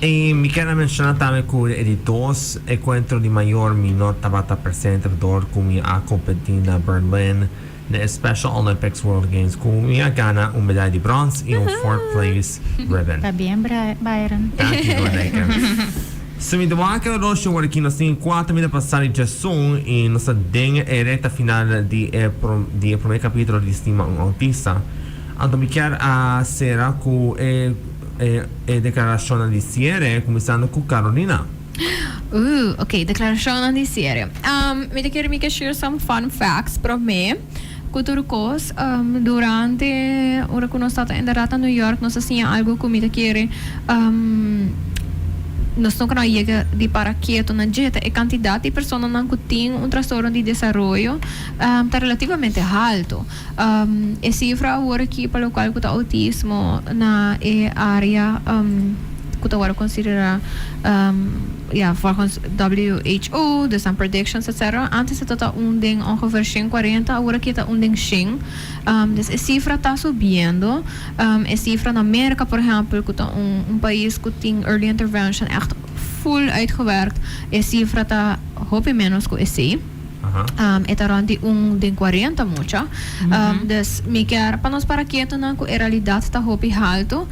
I mi kier a menshoná tambe ku e di dos enkuentro di mayor mi no tabata presente dor ku mi a kompetí na Berlin na e Special Olympics World Games ku mi a gana un medaya di brons i un fourth place ribbon. Ta bien Byron. Danki Dorneke. Si mi ta wak e roshi awor aki nos tin kuater minut pa sali djasun i nos ta den e recta final di e di e prome capitulo di Stima un Autista. Anto mi kier a sera ku e e e declaracionnan di ciere kuminsando ku Carolina. Ooh, ok, declaracionnan di ciere. Mi ta kere mi ke share some fun facts prome ku tur kos. Durante ora ku nos tata inderdat na New York nos a siña algu ku mi ta kere nos no a yega di para keto na dje ta e kantidat di personanan ku tin un trastorno di desaroyo ta relativamente halto. E sifra awor aki pa lokual ku ta outismo na e área ku ta wòrdu konsiderá ya volgens WHO, dus nan predictions etc. Antes e ta un den ongeveer shen kuarenta, awor aki e ta un den shen. Dus e sifra ta subiendo. E sifra na Merka por ehèmpel ku ta un pais ku tin early intervention ègt full uitgewerkt, e sifra ta hopi ménos ku esei. E ta rond di un den 40 mucha. Dus mi kier pa nos para ketonan ku e realidat ta hopi haltu.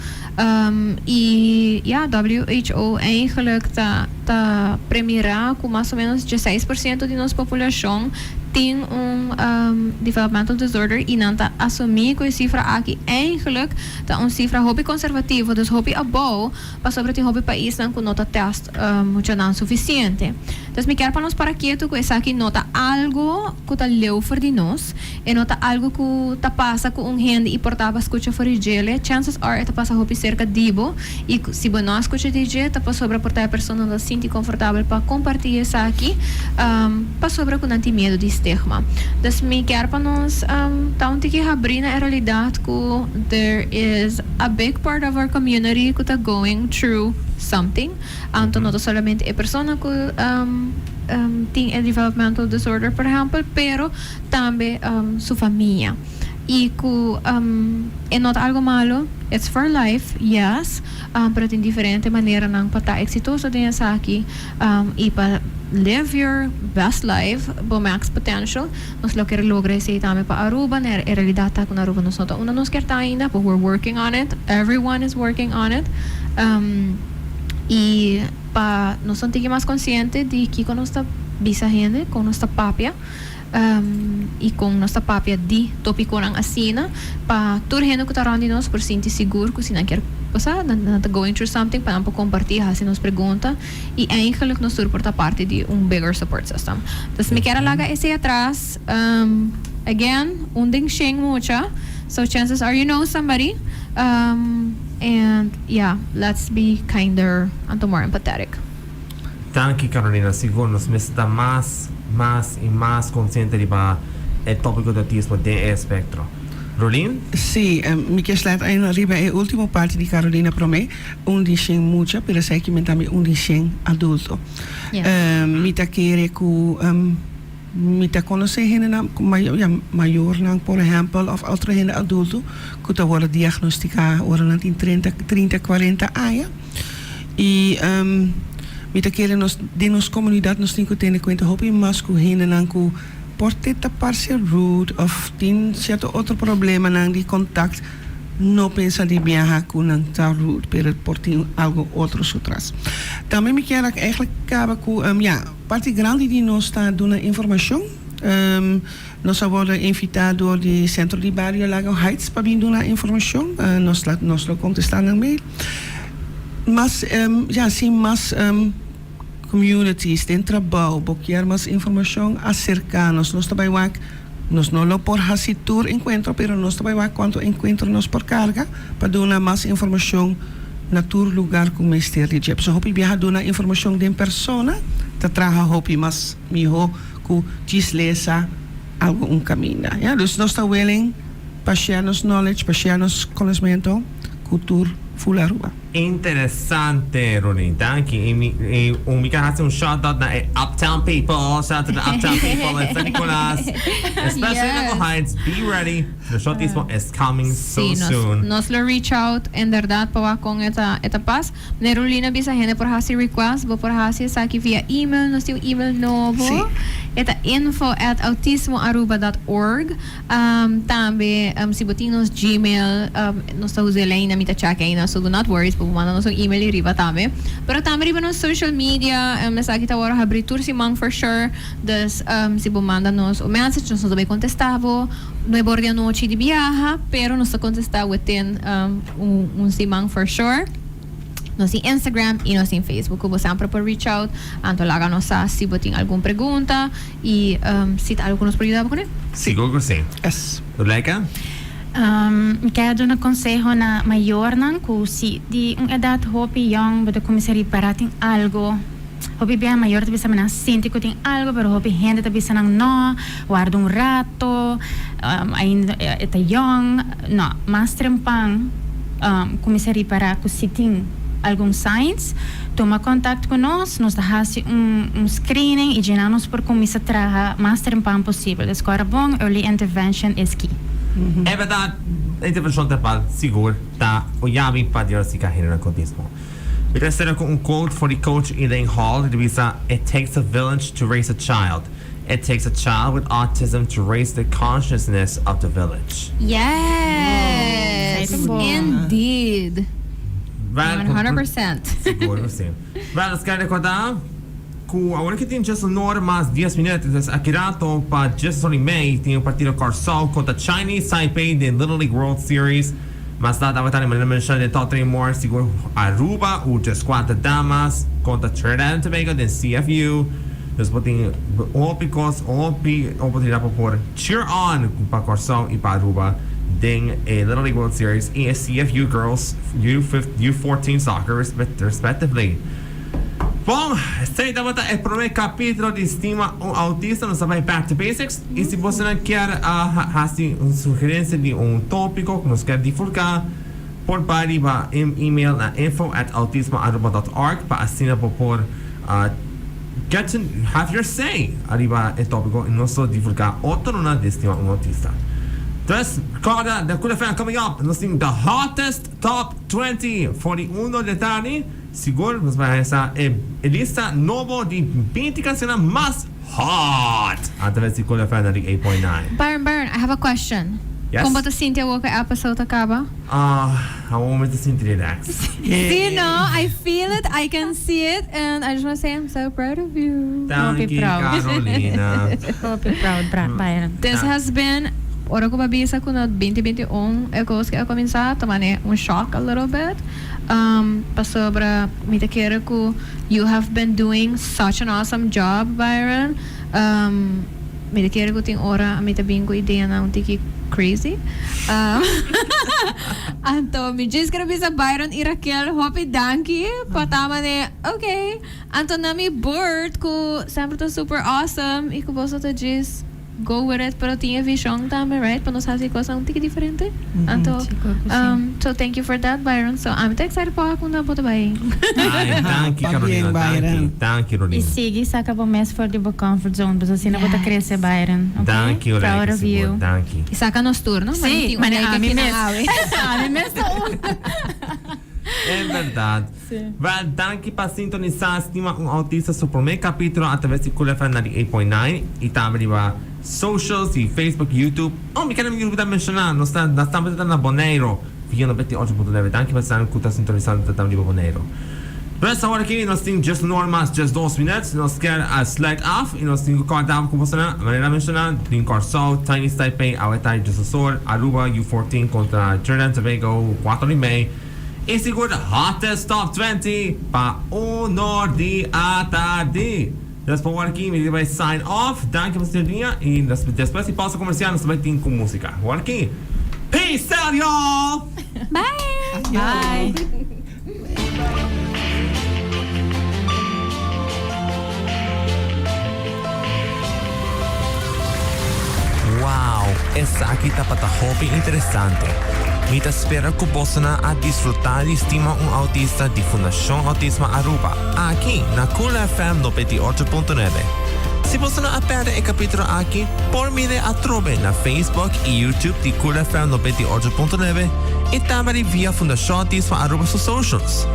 I ya, WHO eigenlijk ta ta premirá ku mas o ménos 16% di nos populashon. tin un developmental disorder y nan ta asumi cu e cifra aki eigenlijk ta un cifra hopi conservativo, dus hopi abou, pasobra tin hopi paisnan cu no ta test muchanan suficiente. Dus mi kier pa nos para ketu cu esaki no ta algo cu ta leu for di nos, e no ta algo cu ta pasa cu un hende y por ta scucha for di djele, chances are e ta pasa hopi cerca di bo y si bo no a scucha di dje ta pasobra por ta e persona no ta sinti comfortabel pa comparti esaki pasobra cu nan tin miedo di stigma. Dus mi kier pa nos ta un tiki habri na e realidad cu there is a big part of our community cu ta going through something. Anto no ta solamente e persona cu tin e developmental disorder por ehempel, pero tambe su famia. Y cu e no ta algo malo, it's for life, yes, pero tin diferente maneranan pa ta exitoso den esaki y pa live your best life, bo max potential. Nos lo kier logra esey tambe pa Aruba. Na e realidad ta cu na Aruba nos no ta unda nos kier ta ainda, but we're working on it, everyone is working on it. Y pa nos ta un tiki mas consciente di kico nos ta bisa hende, con nos ta papia y con nos ta papia di topiconan asina pa tur hende cu ta rond di nos por sinti sigur cu si nan kier pasa, nan ta going through something pa nan por comparti, haci nos pregunta y eigenlijk nos tur por ta parti di un bigger support system. Entonces mi kier a laga esey atras, again, un den shen mucha, so chances are you know somebody and. Yeah, let's be kinder anto more empathetic. Danki Carolina, sigur nos mester ta mas, mas y mas consciente riba e topico di autismo den e espectro. Rolin? Sí, mi kier sluit ain riba e ultimo parti di Carolina prome, un di shen mucha, pero esaki men tambe un di shen adulto. Mi ta kere cu Mi ta konosé hendenan ku ya mayornan por ehèmpel òf otro hende adulto ku ta wòrdu diagnostiká ora nan tin treinta trinta kuarenta aña i mi ta kere nos den nos komunidat nos tin ku tene kuenta hopi mas ku hendenan ku por te ta parse rude òf tin sierto otro problemanan di kontakt no pensa di biaha ku nan ta rude pero por tin algo otro su tras. Tambe mi kier a eigentlik kaba ku ya. Parti grandi di nos ta duna informashon. Nos a wòrdu invitá dor di Sentro di Bario Lago Heights pa bin duna informashon. Nos la nos lo kontestá nan mail. Mas ya sin mas communities den trabou bo kier mas informashon aserká nos. Nos ta bai wak nos no lo por hasi tur enkuentro pero nos ta bai wak kuantu enkuentro nos por karga pa duna mas informashon. Na tur lugar ku mester di dje. Pasobra hopi biaha duna informashon den persona ta traha hopi mas miho ku djis lesa algu un kaminda. Ya, dus nos ta willing pa share nos knowledge, pa share nos konosmento ku tur ful Aruba. Interesante Ronnie, danki. Y mi y un mi ka hasi un shout out na e uptown people, shout out to the uptown people in San Nicolas, especially Lago Heights, be ready. Nosotrismo is coming so Sí, nos, soon. nos lo reach out en berdad pa wak con e ta, e ta pas. Nerulina bisa hende por haci request, bo por haci esaki via email, nos tin un email nobo. Sí. E ta info at autismoaruba dot org. Um, tambe, um, si bo tin nos Gmail, um, nos ta usa el ainda, mi ta check ainda, so do not worry, bo por manda nos un email y riba tambe. Pero tambe riba nos social media, um, esaki ta worde habri tur siman for sure. Dus, um, si bo manda nos un message, nos no ta bay contesta bo. Nuebe or di anochi di biaha, pero nos ta contesta within un siman for sure. Nos tin Instagram y nos tin Facebook cu bo semper por reach out. Anto laga nos sa si bo tin algun pregunta y si ta algo cu nos por yuda bo cune. Sigur cu si. Yes. Ruleika? Mi kier duna conseho na mayornan cu si di un edad hopi yong bo ta cuminsa ripara tin algo. Hopi bia mayor ta bisa mi nan sinti ku tin algo pero hopi hende ta bisa nan no, warda un rato, ainda e ta yong. No, mas trempan kuminsá ripará ku si tin algun signs, tuma kontakt ku nos, nos ta hasi un screening i djina nos por kuminsá traha mas trempan posibel. Es kòrda bon, early intervention is key. E bèrdat, intervenshon trempan sigur ta un yabi pa diagnostica hende ku autismo. Mi ta cera cu un quote for di coach Elaine Hall di bisa, It takes a village to raise a child. It takes a child with autism to raise the consciousness of the village. Yes! Indeed! Well, 100%. Sigur cu si. Well, nos kier recorda. ku awor ku tin just un ora mas 10 minuut, dus aki rato pa just un mei tin un partido Kòrsou kontra Chinese Taipei den Little League World Series. Mas laat tabata den manera menshoná den Top 3 More, sigur Aruba U14 damas kontra Trinidad and Tobago den CFU. Dus bo tin hopi kos, hopi oportunidat pa por cheer on pa Kòrsou i pa Aruba den e Little League World Series i e CFU Girls U14 Soccer respectively. Bon, esei tabata e promé kapítulo di Stima un Autista. Nos a bai back to basics. I si bosonan kier hasi un sugerensia di un tópiko ku nos kier divulgá, por bai riba email na info@autismoaruba.org pa asina bo por get to have your say ariba e tópiko i nos lo divulgá otronan di Stima un Autista. Dus, kòrda, The Cool FM coming up, nos tin The Hottest Top 20 for di uno di tardi. Sigur nos bai haña e lista nobo di 20 kansionnan mas hot atraves di Cool FM 98.9. Byron, Byron, I have a question. Yes? Kon bo ta sinti awor ku e episode a kaba? Ah, awor mi ta sinti relax. Sí, no? I feel it, I can see it, and I just want to say I'm so proud of you. Thank you, proud. Carolina. Hopi proud, Byron. This has been, ora ku bo a bisa ku na 2021 e kos ku a kuminsá, ta mane un shock a little bit. Pasobra mi ta kere ku you have been doing such an awesome job, Byron. Mi ta kere ku tin ora mi ta bin ku ideanan un tiki crazy. Anto mi djis kere bisa Byron i Raquel hopi danki pa ta mane okay. Anto na mi board ku semper ta super awesome i ku boso ta djis go with it, pero tin e vision tambe, right? Pa nos hasi cosnan un tiki diferente. Anto, Sigur ku si. So thank you for that, Byron. So, ami ta excited pa wak unda bo ta bai. Ay, danki Pabien, Carolina, danki, Byron. danki I Rolin. sigui saca bo mes for di bo comfort zone, pasobra asina bo ta Yes. crece, Byron. Okay? Danki Proud Ulrike, of sigur, you. danki. I saca nos tur, no? Sí, Mane tin un mane like ami aki na mes. awe. Ami mes ta un. En berdad. Sí. Wel, danki pa sintonisá Stima un Autista su promé kapítulo atraves di Cool FM 98.9 i tambe riba socials di Facebook, YouTube. Oh, mi kere mi ta menshoná, nos ta nos tambe ta na Boneiru via 98.9. Danki pa esnan ku ta sintonisando tambe riba Boneiru. Pues awor aki nos tin just un ora mas 12 minuut. Nos kier a sluit af i nos tin ku kòrda ku bosonan manera menshoná tin Kòrsou, Chinese Taipei awe ta 12 or, Aruba U14 kontra Trinidad and Tobago 4 di mei. I sigur Hottest Top 20 pa un or di atardi. Dus pa awor aki mi bai sign off. Danki pa sintonia i despues di pausa komersial nos ta bai tin ku musika. Awor aki, peace out y'all! Bye! Bye. Wow, esaki tabata hopi interesante. Mi ta spera ku bosonan a disfrutá di Stima un Autista di Fundashon Autismo Aruba, aki na Cool FM 98.9. Si bosonan a pèrdè e kapítulo aki, por mir'é atrobe na Facebook i YouTube di Cool FM 98.9 i tambe via Fundashon Autismo Aruba su socials.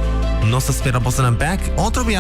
Nos ta spera bosonan bèk otro biaha.